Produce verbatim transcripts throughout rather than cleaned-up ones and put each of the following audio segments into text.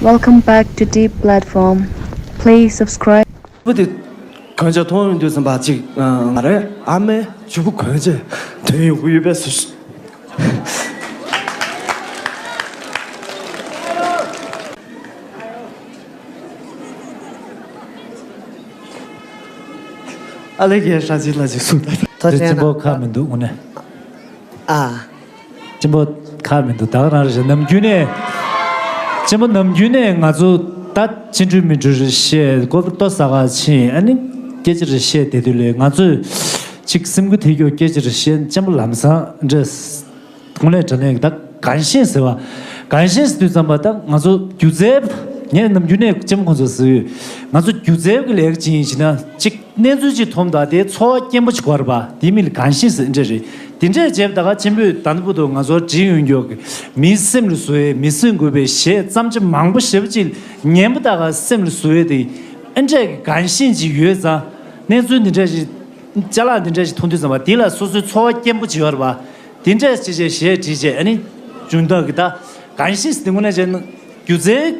Welcome back to Deep Platform. Please subscribe. བུ་དེ་གོན་ཆ་མཐོང་ཡོང་དུས་ཙམ་པ་ཅིག་ང་རེ་ཨ་མའི་ཇུ་བུ་གོན་ཆ་དོན་ཡོང་གི་ཡོད་པས་སུ། ཨ་ལེ་གེ་ཧྲ་ཅིག་ལ་ཅིག་སུ་ད། ཐོ་ཅན་ཅིམ་པོ་ཁ་མི་འདུག་དངོས་གནས། ཨ། གཅེན་པོ་ཁ་མི་འདུག་ད་ག་རང་རེད་ཤག་ནམ་རྒྱུན་ནས། གཅེན་པོ་ནམ་རྒྱུན་ནས་ང་ཚོ་ད་ཕྱི་འགྲུལ་མི་འགྲུལ་རེ་བཤད་གོ་ལྟོ་ཟ་ག་ཕྱིན་ཨ་ནི་སྐད་ཆ་རེ་བཤད་བསྡད་དུས་ལས་ང་ཚོས་ཅིག་སེམས་འགུལ་ཐེབས་རྒྱུ་སྐད་ཆ་རེ་བཤད། གཅེན་པོ་ལམ་སང་འདྲ་དངོས་གནས་དྲང་གནས་ད་གང་ཤེས་ཟེར་བ། གང་ཤེས་ཟེར་དུས་ཙམ་པ་ད་ང་ཚོ་སྒྱུ་རྩལ་ངས་ནམ་རྒྱུན་ནས་གཅེན་པོ་ཁོང་ཚོ་ཟེར་ཡོད། ང་ཚོ་སྒྱུ་རྩལ་གྱི་ལས་ཀ་ཅིག་ཡིན་ཕྱིན་ན་ཅིག་གནས་ཚུལ་ཅིག་མཐོང་དང་དེའི་ཚོར་བ་སྐྱེན་པོ་ཅིག་དགོས་རེད་པ། དེ་མིན་ལ་གང་ཤེས་ཟེར་འདྲ་རེད། དེ་འདྲས་བྱས་པ་ད་ག་ཆེན་པོས་ད་ལྟ་བར་དུ་ང་ཚོར་བྲིས་ཡོང་རྒྱུ་གི་མིའི་སེམས་ལ་བཟོ་ཡས་མི་སེམས་འགུལ་བའི་གཞས་བརྩམས་ཆོས་མང་པོ་ཞེ་པོ་ཅིག་ཉན་པ་ད་ག་སེམས་ལ་བཟོ་ཡས་དེ་ཨེ་འདྲས་ཀྱི་གང་ཤེས་ཅིག་ཡོད་ཙང་གནས་ཚུལ་འདི་འདྲས་ཞིག་ཅ་ལག་འདི་འདྲས་ཞིག་མཐོང་དུས་ཙམ་པ་དེ་ལ་སོ་སོའི་ཚོར་བ་སྐྱེན་པོ་ཅིག་ཡོད་རེད་པ། དེ་འདྲས་བྱས་བྱས་གཞས་བྲིས་བྱས་ཨ་ནི་བྱུང་ད་གི་ད་གང་ཤེས་དེ་དངོས་གནས་བྱས་ན་སྒྱུ་རྩལ།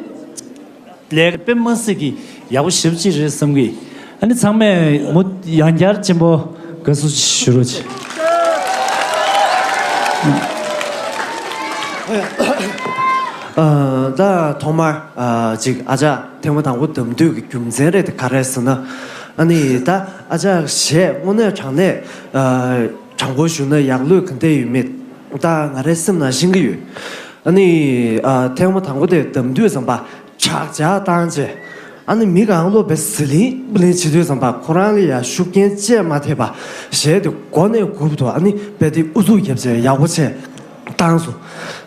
ལས་ཀ་དཔེ་མ་སྲིད་ཀྱི་ཡག་པོ་ཞེ་པོ་ཅིག་རེད་བསམ་གི། ཨ་ནི་ཚང་མས་མུ་ཡང་བསྐྱར་ཆེན་པོ་དགའ་བསུ་ཞུ་རོགས་བྱེད། ཨ། ད་ཐོག་མར་ཨ་ཅིག་ཨ་ཅག་ཐེངས་མ་དང་པོ་བདམས་དུས་ཀྱི་རྒྱུ་མཚན་རེད་དེ་ག་རེ་ཟེར་ན། ཨ་ནི་ད་ཨ་ཅག་གཞས་དངོས་གནས་དྲང་གནས་ཨ་དྲང་པོ་ཞུ་ན་ཡག་ལོས་ག་འདྲ་ཡོད་མེད་ད་ང་རའི་སེམས་ནང་ཤེས་ཀྱི་ཡོད། ཨ་ནི་ཨ་ཐེངས་མ་དང་པོ་དེ་བདམས་དུས་ཙམ་པ། ཇག་ཇག་བཏང་རྗེས། ཨ་ནི་མི་གང་ལོ་བས་ཟི་ལིང་པི་ལིང་བྱེད་དུས་ཙམ་པ་ཁོ་རང་ལ་ཡང་ཤུགས་རྐྱེན་ཅིག་མ་ཐེབས་པ་གཞས་དེ་མགོ་ནས་མགུ་བར་དུ་ཨ་ནི་རྦད་དེ་ཨུ་ཚུགས་རྒྱབ་བྱས་ཡག་པོ་བྱས་བཏང་སོང་།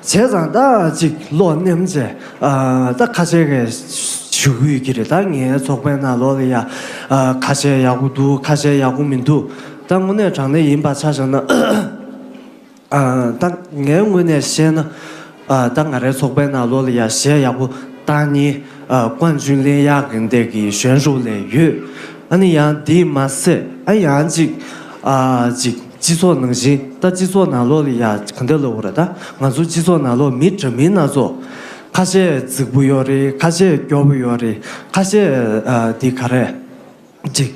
བྱས་ཙང་ད་ཅིག་བློ་ནེམ་བྱས་ཨ་ད་ཁ་ཤས་ཀྱིས་ཞུ་གི་ཡོད་ཀྱི་རེད། ད་ངའི་ཚོགས་པའི་ནང་ལོགས་ལ་ཡང་ཨ་ཁ་ཤས་ཡག་པོ་འདུག་ཁ་ཤས་ཡག་པོ་མི་འདུག་ད་དངོས་གནས་དྲང་གནས་ཡིན་པ་ཆ་བཞག་ན། ཨ་ད་ངའི་ངོས་ནས་བཤད་ན། ཨ་ད་ང་རའི་ཚོགས་པའི་ནང་ལོགས་ལ་ཡ་གཞས་ཡག་པོ་བཏང་མཁན་ཨ་ཀོན་ཅུན་ལེན་ཡག་གི་འདི་གི་གཞོན་ཤོས་ལས་ཡོད། ཨ་ནི་ཡང་འདི་མ་ཟད་ཨ་ཡང་ཅིག་ཨ་ཅིག་སྤྱི་ཚོགས་ནང་བཞིན་ད་སྤྱི་ཚོགས་ནང་ལོགས་ལ་ཡ་ག་འདྲ་ལབ་དགོས་རེད། ད་ང་ཚོ་སྤྱི་ཚོགས་ནང་ལོགས་མི་འདྲ་མིན་སྣ་ཚོགས་ཁ་ཤས་རྫིག་པོ་ཡོད་རེད། ཁ་ཤས་སྐྱོ་པོ་ཡོད་རེད། ཁ་ཤས་ཨ་འདི་ག་རེ། ཅིག་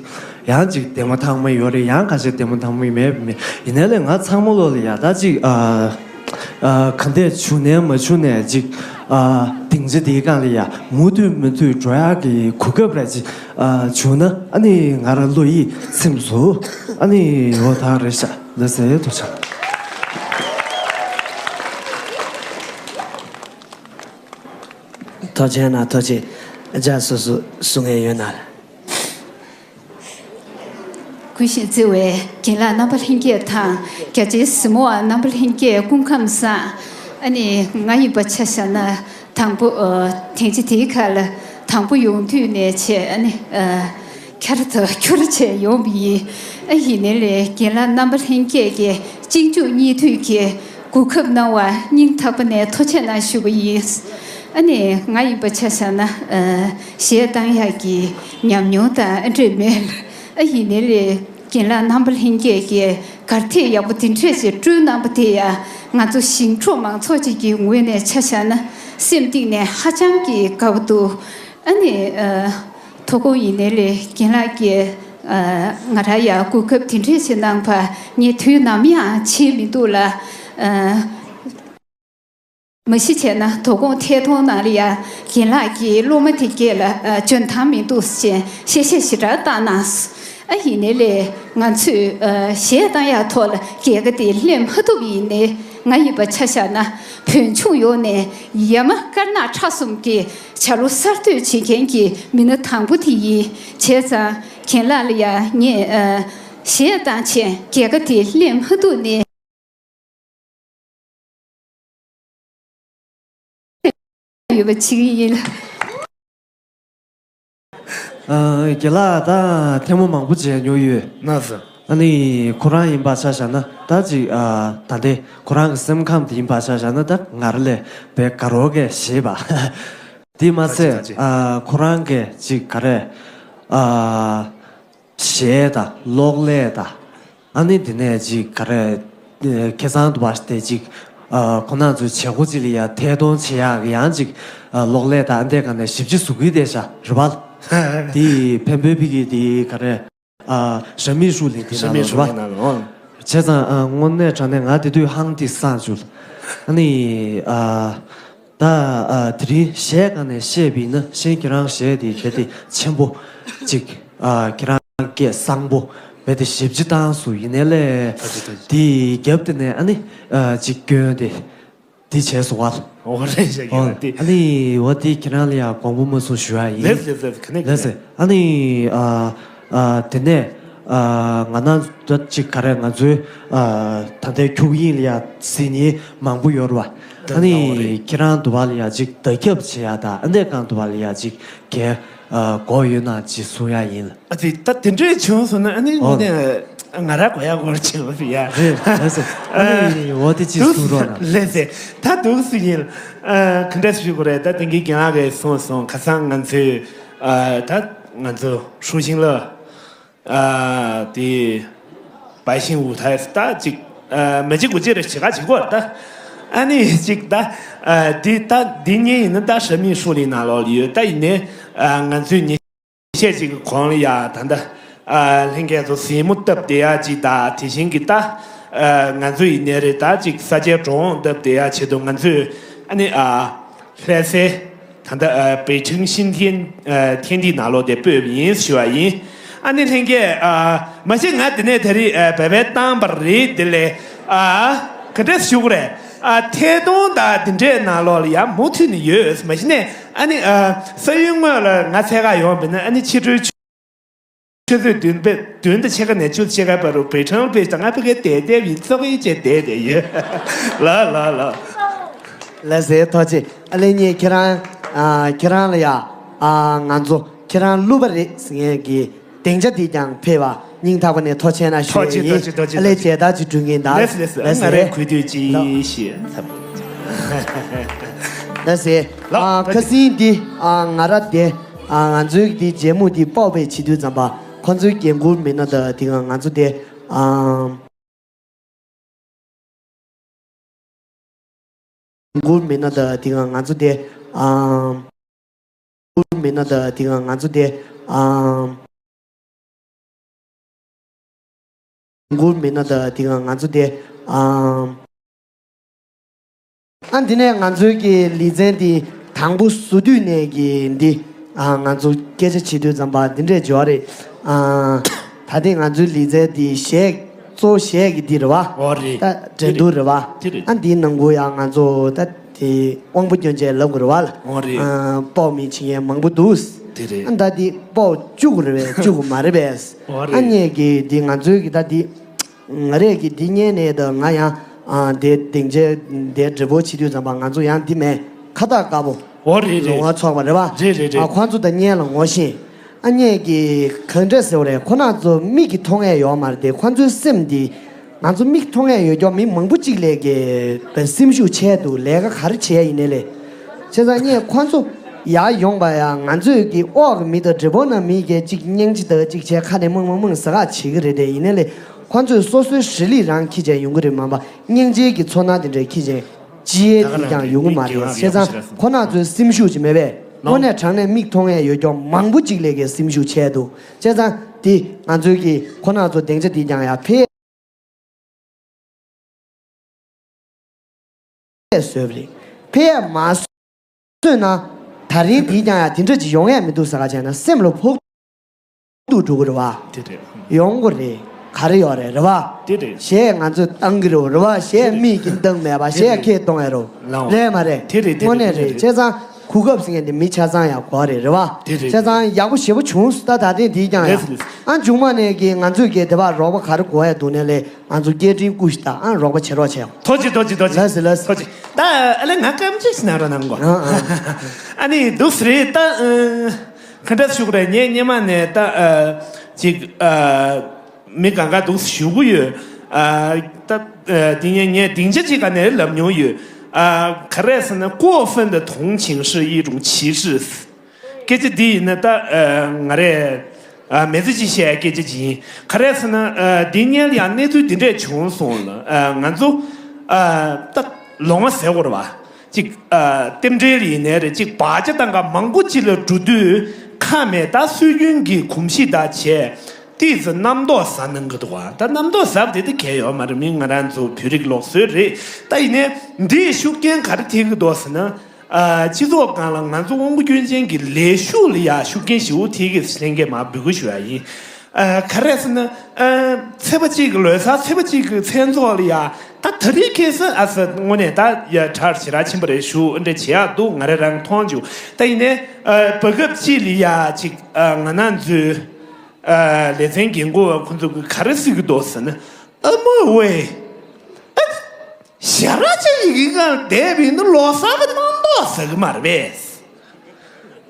ཡང་ཅིག་ལྡན་མ་ཐག་མ་ཡོད་རེད། ཡང་ཁ་ཤས་ལྡན་མ་ཐག་མ་མེད་མེད། ཡིན་ནའི་ལས་ང་ཚང་མ་ལོ་ལ་ཡ་ད་ཅིག་ཨ་ཨ་ག་འདྲས་བྱུང་ནའི་མ་བྱུང་ནའི་ཅིག་ཨ་སྡིངས་ཆ་འདིའི་སྒང་ལ་ཡ་མུ་མཐུད་མུ་མཐུད་འགྲོ་ཡག་གི་གོ་སྐབས་རེ་ཅིག་ཨ་བྱུང་ན་ཨ་ནི་ང་རང་བློ་ཡིད་ཚིམ་སོང་། ཨ་ནི་འོ་ད་རེད་ཤག་ལགས་སེ། ཐུགས་རྗེ་ཆེ། ཐུགས་རྗེ་ཆེ་གནང་། ཐུགས་རྗེ་ཆེ། ཨ་ཅག་སོ་སོ་གསུང་མཁན་ཡོད་ན། གུས་ཤིང་བརྩེ་བའི་རྒན་ལགས་རྣམ་པ་ལྷན་རྒྱས་དང་། རྒྱ་ཆེའི་གཟིགས་མོ་བ་རྣམ་པ་ལྷན་རྒྱས་སྐུ་ཁམས་བཟང་། ཨ་ནི་ང་ཡིན་པ་ཆ་བཞག་ན་དང་པོ་ཨ་དེང་ཆ་དེའི་ཁ་ལ་དང་པོ་ཡོང་དུས་ནས་བྱས་ཨ་ནི་ཨ་ཁྱར་དང་ཁྱོར་བྱས་ཡོང་བ་ཡིན། ཨ་ཡིན་ནའི་ལས་རྒན་ལགས་རྣམ་པ་ལྷན་རྒྱས་ཀྱིས་གཅིག་མཇུག་གཉིས་མཐུད་ཀྱིས་གོ་སྐབས་གནང་བར་སྙིང་ཐག་པ་ནས་ཐུགས་རྗེ་གནང་ཞུ་བ་ཡིན། ཨ་ནི་ང་ཡིན་པ་ཆ་བཞག་ན་ཨ་གཞས་བཏང་ཡག་གི་ཉམས་མྱོང་དང་ཨ་འདྲས་མེད། ཨ་ཡིན་ནའི་ལས་རྒན་ལགས་རྣམ་པ་ལྷན་རྒྱས་ཀྱིས་གར་ཐིག་ཡག་པོ་དེ་འདྲས་ཞིག་བསྐྲུན་གནང་བ་དེ་ཡང་ང་ཚོ་ཞིང་འབྲོག་མང་ཚོགས་ཅིག་གི་ངོས་ནས་ཆ་བཞག་ན་སེམས་གཏིང་ནས་ཧ་ཅང་གི་དགའ་པོ་འདུག་ཨ་ནི་ཨ་དོ་དགོང་ཡིན་ནའི་ལས་རྒན་ལགས་ཀྱིས་ཨ་ང་རང་ཡང་གོ་སྐབས་དེ་འདྲས་ཞིག་གནང་བར་ངས་དུས་ནམ་ཡང་བརྗེད་མི་འདུག་ལ། ཨ་མ་གཞི་བྱས་ན་དོ་དགོང་ཐད་གཏོང་ནང་ལ་ཡང་རྒན་ལགས་ཀྱིས་སློབ་མ་དེ་གས་ལ་ཨ་འཇོན་ཐང་མི་འདུག་ཅེས་གཤེ་གཤེ་ཞེ་དྲག་བཏང་གནང་། ཨ་ཡིན་ནའི་ལས་ང་ཚོས་ཨ་གཞས་བཏང་ཡག་ཐོག་ལ་རྒྱལ་ཁ་དེ་ལེན་མ་ཐུབ་ཡིན་ནའི་ང་ཡིན་པ་ཆ་བཞག་ན་བོད་ལྗོངས་ཡོངས་ནས་ཡ་མ་དཀར་ནག་ཁྲ་གསུམ་གྱི་ཇ་ལུ་གསར་གཏོད་བྱེད་མཁན་གྱི་མི་སྣ་དང་པོ་དེ་ཡིན། བྱས་ཙང་རྒན་ལགས་ལ་ཡང་ངས་ཨ་གཞས་བཏང་བྱས་རྒྱལ་ཁ་དེ་ལེན་མ་ཐུབ་ནས། ཡོད་པ་བྱེད་ཀྱི་ཡིན་ལ། ཨ་རྒན་ལགས་ད་ཐེངས་མ་མང་པོ་མཇལ་མྱོང་ཡོད། ན་ཟེར། ཨ་ནི་ཁོ་རང་ཡིན་པ་ཆ་བཞག་ན་ད་ཅིག་ཨ་ད་ལྟའི་ཁོ་རང་གི་སེམས་ཁམས་དེ་ཡིན་པ་ཆ་བཞག་ན་ད་ང་རང་ལས་དཔེ་དགའ་རོགས་གས་ཞེས་པ། དེ་མ་ཟད་ད་ཅི་ད་ཅི། ཨ་ཁོ་རང་གས་ཅིག་ག་རེ་ཨ་གཞས་དང་གློག་ཀླད་དང་། ཨ་ནི་དེ་ནས་ཅིག་ག་རེ། ཨེ་ཁེ་སང་དུ་བ་དེ་ཅིག་ ཨ་ཁོང་རྣམ་ཚོའི་བྱེད་སྒོ་ཅིག་ལ་ཡ་ཐད་གཏོང་བྱེད་ཡག་གི་ཡང་ཅིག་ཨ་གློག་ཀླད་དང་ཨ་འདྲས་སྒང་ནས་ཞིབ་དཔྱད་བཟོ་གི་བསྡད་ཤག་རེད་པ། དེ་ཕན་པོའི་ཕི་གི་དེ་ག་རེ། ཨ་རང་མོས་ཤུགས་ལས་དེ་རང་མོས་ནང་ལ་ཤུགས་རེད་པ། ལས་ནང་ལ། བྱས་ཙང་ཨ་དངོས་གནས་དྲང་གནས་ང་དེ་དུས་ཧང་ཏི་སང་བཅུག་ཨ་ནི་ཨ་ད་ཨ་དེ་རིང་གཞས་སྒང་ནས་བཤད་པ་ཡིན་ན་གཞན་ཁྱེད་རང་གཞས་དེ་གལ་ཏེ་ཆེན་པོ་ཅིག་ཨ་ཁྱེད་རང་སྐད་བཟང་པོ་བས་དེ་ཞིབ་དཔྱད་བཏང་སོང་ཡིན་ནའི་ལས། ཨ་ཅེ་ད་ཅེ། དེའི་རྒྱབ་དེ་ནས་ཨ་ནི་ཨ་ཅིག་སྐྱོན་དེ། དེ་བྱས་སོང་བ། འོ་རེད་ཤག་ཨོ། ཡ་དེ། ཨ་ནི་འོ་དེ་ཁྱེད་རང་ལ་ཡང་དགོངས་པ་མ་ཚོམ་ཞུ་ཡ་ཡིན། ལགས་སེ་ལགས་སེ་ག་ནས་ལགས་སེ། ཨ་ནི་ཨ་ཨ་དེ་ནས་ཨ་ང་རང་ད་ཅིག་ག་རེ་ང་ཚོའི་ཨ་ད་ལྟའི་ཁྱུག་དབྱིངས་ལ་ཡ་གཟིགས་མཁན་མང་པོ་ཡོད་རེད་པ། ཨ་ནི་ཁྱེད་རང་དུ་བ་ལ་ཡ་ཅིག་བརྡ་ཁྱབ་བྱེད་ཡ་དང་ཨ་འདྲས་སྒང་དུ་བ་ལ་ཡ་ཅིག་གལ་ཨ་དགོས་ཡོད་ན་ཅིག་གསུང་ཡ་ཡིན། ཨ་ཙི། ད་དེ་འདྲས་བྱུང་སོང་ན་ཨ་ནི་ཨོ། དངོས་གནས་ང་རང་དགོས་ཡག་སྐོར་བྱེད་པ་ཡ། རེད་རེད་ཟེར། ཨ་ནི་འོ་དེ་ཅིག་གསུང་རོགས་གནང་། ལགས་སེ། ད་འདུག་སེ་ཡིན། ཨ་ག་འདྲས་ཞུ་དགོས་རེད། ད་དེང་གི་རྒན་ལགས་ཀྱིས་གསུངས་སོང་། ཁ་སང་ང་ཚོས་ཨ་ད་ང་ཚོ་ཧྲུའུ་ཤིང་ལ་ཨ་དེ་པའེ་ཤིང་ཝུ་ཐའེ་ད་ཅིག་ཨ་མི་གཅིག་དགུ་གཅིག་རེ་བྱེད་ག་བྱེད་དགོས་ད། ཨ་ནི་ཅིག་ད་ཨ་དེ་ད་དེ་གཉིས་ཡིན་ན་ད་ཧྲ་མི་ཧྲུའུ་ལི་ནང་ལོགས་ལ་ཡོད། ད་ཡིན་ནའི་ཨ་ང་ཚོས་ཉིན་ཤས་ཅིག་གི་གོང་ལ་ཡ་ད་ལྟ་ཨ་ལྷན་རྒྱས་ཚོ་གཟིགས་མོ་བཏབ་བསྡད་ཡ་ཅིག་དང་དེ་བཞིན་གྱི་ད་ཨ་ང་ཚོ་ཡིན་ནའི་རེད། ད་ཅིག་ས་ཆའི་འགྲོ་འོང་བཏབ་བསྡད་ཡ་ཆེད་དུ་ང་ཚོས་ཨ་ནི་ཨ་ལྷ་སའི་ད་ལྟ་ཨ་北城新天ཨ་天地ནང་ལོགས་དེ་སྤོས་པ་ཡིན་ཞུ་བ་ཡིན། ཨ་ནི་ལྷན་རྒྱས་ཨ་མ་གཞི་ང་དེ་ནས་ད་རེས་ཨ་བེ་བེ་བཏང་བ་རེད། དེ་ལས་ཨ་ག་འདྲས་ཞུ་དགོས་རེད། ཨ་ཐད་གཏོང་དང་དེ་འདྲས་ནང་ལོགས་ལ་ཡང་མུ་མཐུད་ནས་ཡོད། མ་གཞི་ནས་ཨ་ནི་ཨ་ས་ཡུལ་དངོས་ལ་ང་འཚོལ་ག་ཡོང་བ་ཡིན་ན་ཨ་ནི་ཕྱི་དྲོའི་ཆུ་ཆུ་ཚོད་བདུན་པ་བདུན་དང་ཕྱེད་ཀ་ནས་བཅུ་ཕྱེད་ཀ་བར་དུ་北城ལ་ཕེབས་ཤག་ང་ཕ་གིར་བསྡད་བསྡད་པའི་ཚོགས་ཡིག་བཅས་བསྡད་བསྡད་ཡོད། ལགས་ལགས་ལགས། ལགས་སེ་ཐུགས་རྗེ་ཆེ། ཨ་ལེ་ཉེ་ཁྱེད་རང་ཨ་ཁྱེད་རང་ལ་ཡ་ཨ་ང་ཚོ་ཁྱེད་རང་གླུ་པ་རེད་ཟེར་མཁན་གྱི་སྡིངས་ཆ་འདི་ཀྱང་ཕེབས་པ་སྙིང་ཐག་པ་ནས་ཐུགས་རྗེ་ཆེ་གནང་ཞུ་ཡ་ཡིན། ཐུགས་རྗེ་ཆེ་ཐུགས་རྗེ་ཆེ། ཨ་ལེ་མཇལ་དར་ཅིག་སྒྲོན་གྱིན་གདའ། ལགས་སེ་ལགས་སེ། ལགས་ང་རའི་སེ། གུས་འདུད་ཅིག་ལགས། ཞུ་ཡ་ཚབ། ལགས་སེ། ལགས་ཨ་ཁ་སང་འདི་ཨ་ང་ར་དེ་ཨ་ང་ཚོའི་འདི་མཇལ་མོ་འདི་པོ་པའི་བྱེད་དུས་ཙམ་པ་ཁོ་ཚོའི་འགན་འཁུར་མི་སྣ་དང་དེ་ག་ང་ཚོ་དེ་ཨ། འགུལ་མི་སྣ་དང་དེ་ག་ང་ཚོ་དེ་ཨམ། འགུལ་མི་སྣ་དང་དེ་ག་ང་ཚོ་དེ་ཨམ། འགུལ་མི་སྣ་དང་དེ་ག་ང་ཚོ་དེ་ཨམ། ཨ་འདི་ནས་ང་ཚོའི་གི་ལེ་ཚན་འདི་དང་པོ་བཟོ་དུས་ནས་གི་འདི་ཨ་ང་ཚོ་སྐད་ཆ་བྱེད་དུས་ཙམ་པ་འདི་འདྲས་འབྱོར་རེད། ཨ་ད་ཐེངས་ང་ཚོའི་ལེ་ཚན་འདི་གཞས་གཙོ་བོ་གཞས་ཀྱི་འདི་རེད་བ། ཨོ་རེད། ད་འགྲན་བསྡུར་རེད་བ། དེ་རེད། ཨ་འདིའི་ནང་གུ་ཡང་ང་ཚོ་ད་དེ་དབང་པོ་སྐྱོན་ཅན་ལབ་དགོས་རེད་བ་ལ། ཨོ་རེད། ཨ་དཔའ་བོ་མི་བྱེད་མཁན་མང་པོ་འདུག་དེ་རེད། ཨ་ད་འདི་དཔའ་བོ་བཅུ་དགུ་རེད་པས་བཅུ་དགུ་མ་རེད་པས། ཨོ་རེད། ཨ་ངས་གི་འདི་ང་ཚོའི་གི་ད་འདི། ང་རས་ཀྱི་འདི་ཉན་ནས་ད་ང་ཡང་ཨ་དེ་སྡིངས་ཆའི་དེ་འགྲེལ་པོ་བྱེད་དུས་ཙམ་པ་ང་ཚོ་ཡང་འདི་མེད་ཁ་བཏགས་དཀར་པོ། ཨོ་རེད་རེད། ལོང་བ་ཚོགས་པ་རེད་བ། རེད་རེད་རེད། ཨ་ཁོང་ཚོ་ད་སྙན་ལ་ངོ་ཤེས། ཨ་ངས་ཀྱི་གང་འདྲས་ཟེར་བ་རེད། ཁོ་ན་ཚོ་མིག་གིས་མཐོང་ཡས་ཡོད་མ་རེད་དེ་ཁོང་ཚོའི་སེམས་འདི་ང་ཚོ་མིག་མཐོང་ཡས་ཡོད་ཀྱོག་མི་མང་པོ་གཅིག་ལས་ཀྱི་སེམས་ཤུགས་ཆེ་འདུག་ལས་ཀ་ག་རེ་བྱས་ཡིན་ནའི་ལས། བྱས་ཙང་ངས་ཁོང་ཚོ་ཡར་ཡོང་པ་ཡང་ང་ཚོས་ཀྱི་འོག་གི་མི་དང་འགྲེལ་པོ་ན་མི་གས་གཅིག་སྙིང་རྗེ་དང་གཅིག་བྱས་ཁ་ནས་མང་མང་མང་ཟ་ག་བྱེད་ཀྱི་རེད་དེ་ཡིན་ནའི་ལས། ཁོ་ཚོས་སོ་སོའི་རི་ལི་རང་ཁྱི་ཅན་ཡོང་གི་རེད་མ་པ་སྙིང་རྗེ་གི་ཚོར་སྣང་དེ་འདྲའི་ཁྱི་ཅན་ཅི་ཡའི་དེ་ཀྱང་ཡོང་གི་མ་རེད། བྱས་ཙང་ཁོ་ན་ཚོའི་སེམས་ཤུགས་ཅིག་མེད་པས་དངོས་གནས་དྲང་གནས་མིག་མཐོང་ཡས་ཡོད་ཀྱོག་མང་པོ་ཅིག་ལས་ཀའི་སེམས་ཤུགས་ཆེ་འདུག་བྱས་ཙང་དེ་ང་ཚོའི་གི་ཁོ་ན་ཚོ་སྡིངས་ཆ་དེ་ཀྱང་ཡར་ཕེབས། བཟོས་པ་རེད། ཕེབས་མ་བཟོས་ན་ད་རིང་དེའི་ཀྱང་ཡང་དེ་འདྲ་ཅིག་ཡོང་ཡ་མི་འདུག་ཟེར་ག་བྱས་ན་སེམས་ལ་ཕོག་ཐུག་འགྲོ་གི་རེད་བ། དེ་རེད། ཡོང་གི་རེད། ག་རེ་ཡོད་རེད་རེད་བ། དེ་རེད། གཞས་ང་ཚོས་བཏང་གི་རེད་རེད་བ། གཞས་མིག་གིས་བཏང་མེད་པ་གཞས་ཁྱེད་གཏོང་ཡ་རེད། ལའོ། ལས་མ་རེད། དེ་རེད་དེ་དངོས་གནས་རེད་རེད། བྱས་ཙང་གོ་སྐབས་ཟེར་མཁན་དེ་མི་ཆ་ཚང་ཡང་དགོས་རེད་རེད་བ། དེ་རེད། བྱས་ཙང་ཡག་པོ་ཞེ་པོ་བྱུང་སོང་ད་ད་ཐེངས་དེའི་ཀྱང་ཡང་། ལགས་སོ་ལགས་སོ། ཨ་མཇུག་མ་ནས་ཀྱི་ང་ཚོས་ཀྱི་དེ་བ་རོགས་པ་ག་རེ་དགོས་ཡ་འདུག་ནས་ལས། ང་ཚོ་སྐད་འཕྲིན་བསྐུར་ཞིག་དང་ཨ་རོགས་པ་བྱེད་རོགས་བྱས། ཐུགས་རྗེ་ཆེ་ཐུགས་རྗེ་ཆེ་ཐུགས་རྗེ་ཆེ། ལགས་སོ་ལགས་སོ། ཐུགས་རྗེ་ཆེ། ད་ཨ་ལས་ང་སྐམ་ཅིག་ཞིག་གནང་རོགས་གནང་གོ། ཨ་ཨ། ཨ་ནི་འདུག་སེ་རེད་ད། ཨ་ག་འདྲ་ཞུ་དགོས་རེད། ངས་སྔོན་མ་ནས་ད་ཨ་ཅིག་ཨ་མི་གང་ག་འདུག་སེ་ཞུ་གི་ཡོད། ཨ་ད་ཨ་དེ་ངས་ངས་སྡིངས་ཆ་ཅིག་ག་ནས་ལབ་མྱོང་ཡོད། ཨ་ག་རེ་ཟེར་ན་过分的同情是一种歧视། སྐད་ཆ་འདི་ཡིན་ན་ད་ཨ་ང་རས་ཨ་མི་ཚེ་གཅིག་བཤད་སྐད་ཆ་ཅིག་ཡིན། ག་རེ་ཟེར་ན་ཨ་འདི་སྔོན་ལ་ཡང་གནས་ཚུལ་འདི་འདྲས་བྱུང་སོང་ལ། ཨ་ང་ཚོ་ཨ་ད་ ལོང་བ་ཟེར་དགོས་རེད་བ། ཅིག་ཨ། རྟེན་འབྲེལ་ཡིན་ནའི་རེད། ཅིག་བག་ཆགས་དང་ག་མང་པོ་ཅིག་ལ་འགྲོ་དུས་ཁ་མེད་ད་སྲོལ་རྒྱུན་གྱི་གོམས་གཤིས་དང་བྱས་ཏིས་རྣམ་རྟོག་ཟ་གནང་གི་འདུག་བ། ད་རྣམ་རྟོག་ཟ་བ་དེ་ད་གལ་ཡོད་མ་རེད། མི་ང་རང་ཚོ་བོད་རིགས་ལུགས་སྲོལ་རེད། ད་ཡིན་ནའི་འདིས་ཤུགས་རྐྱེན་ག་རེ་ཐེབས་ཀྱི་འདུག་ཟེར་ན། ཨ། སྤྱི་ཚོགས་སྒང་ལ་ང་ཚོ་དབང་པོ་སྐྱོན་ཅན་གྱི་ལས་ཞུགས་ལ་ཡ་ཤུགས་རྐྱེན་ཞེ་པོ་ཐེབས་ཀྱི་ཟེར་མཁན་མར་འབོད་སྐུལ་ཞུ་ཡ་ཡིན། ཨ། ག་རེ་ཟེར་ན། ཨ། ཚེས་པ་གཅིག་གི་ལོ་གསར་ཚེས་པ་གཅིག་གི་མཚན་ཚོགས་ལ་ཡ་ད་ད་རེས་ཁ་སང་ཨ་ས་དངོས་གནས་ད་ཡ་གྲ་ཞེ་དྲག་ཕྱིན་པ་རེད། ཞུ་འདྲ་བྱེད་ཡག་འདུག་ང་རང་རང་མཐོང་བྱུང་། ད་ཡིན་ནའི་ཨ། བར་སྐབས་གཅིག་ལ་ཡ་ཅིག་ཨ། ང་རང་ཚོའི་ཨ། ལེ་ཚན་འགན་འཁུར་བ་ཁོ་ཚོ་གིས་ག་རེ་ཟེར་གྱི་འདུག་ཟེར་ན། ཨ་མ་ཝེ། ཨ། ཞེ་དྲག་ཅིག་ཡི་གེ་སྒང་བསྡད་པ་ཡིན་ན་ལོ་གསར་གྱི་རྣམ་རྟོག་ཟ་གི་མ་རེད་པས།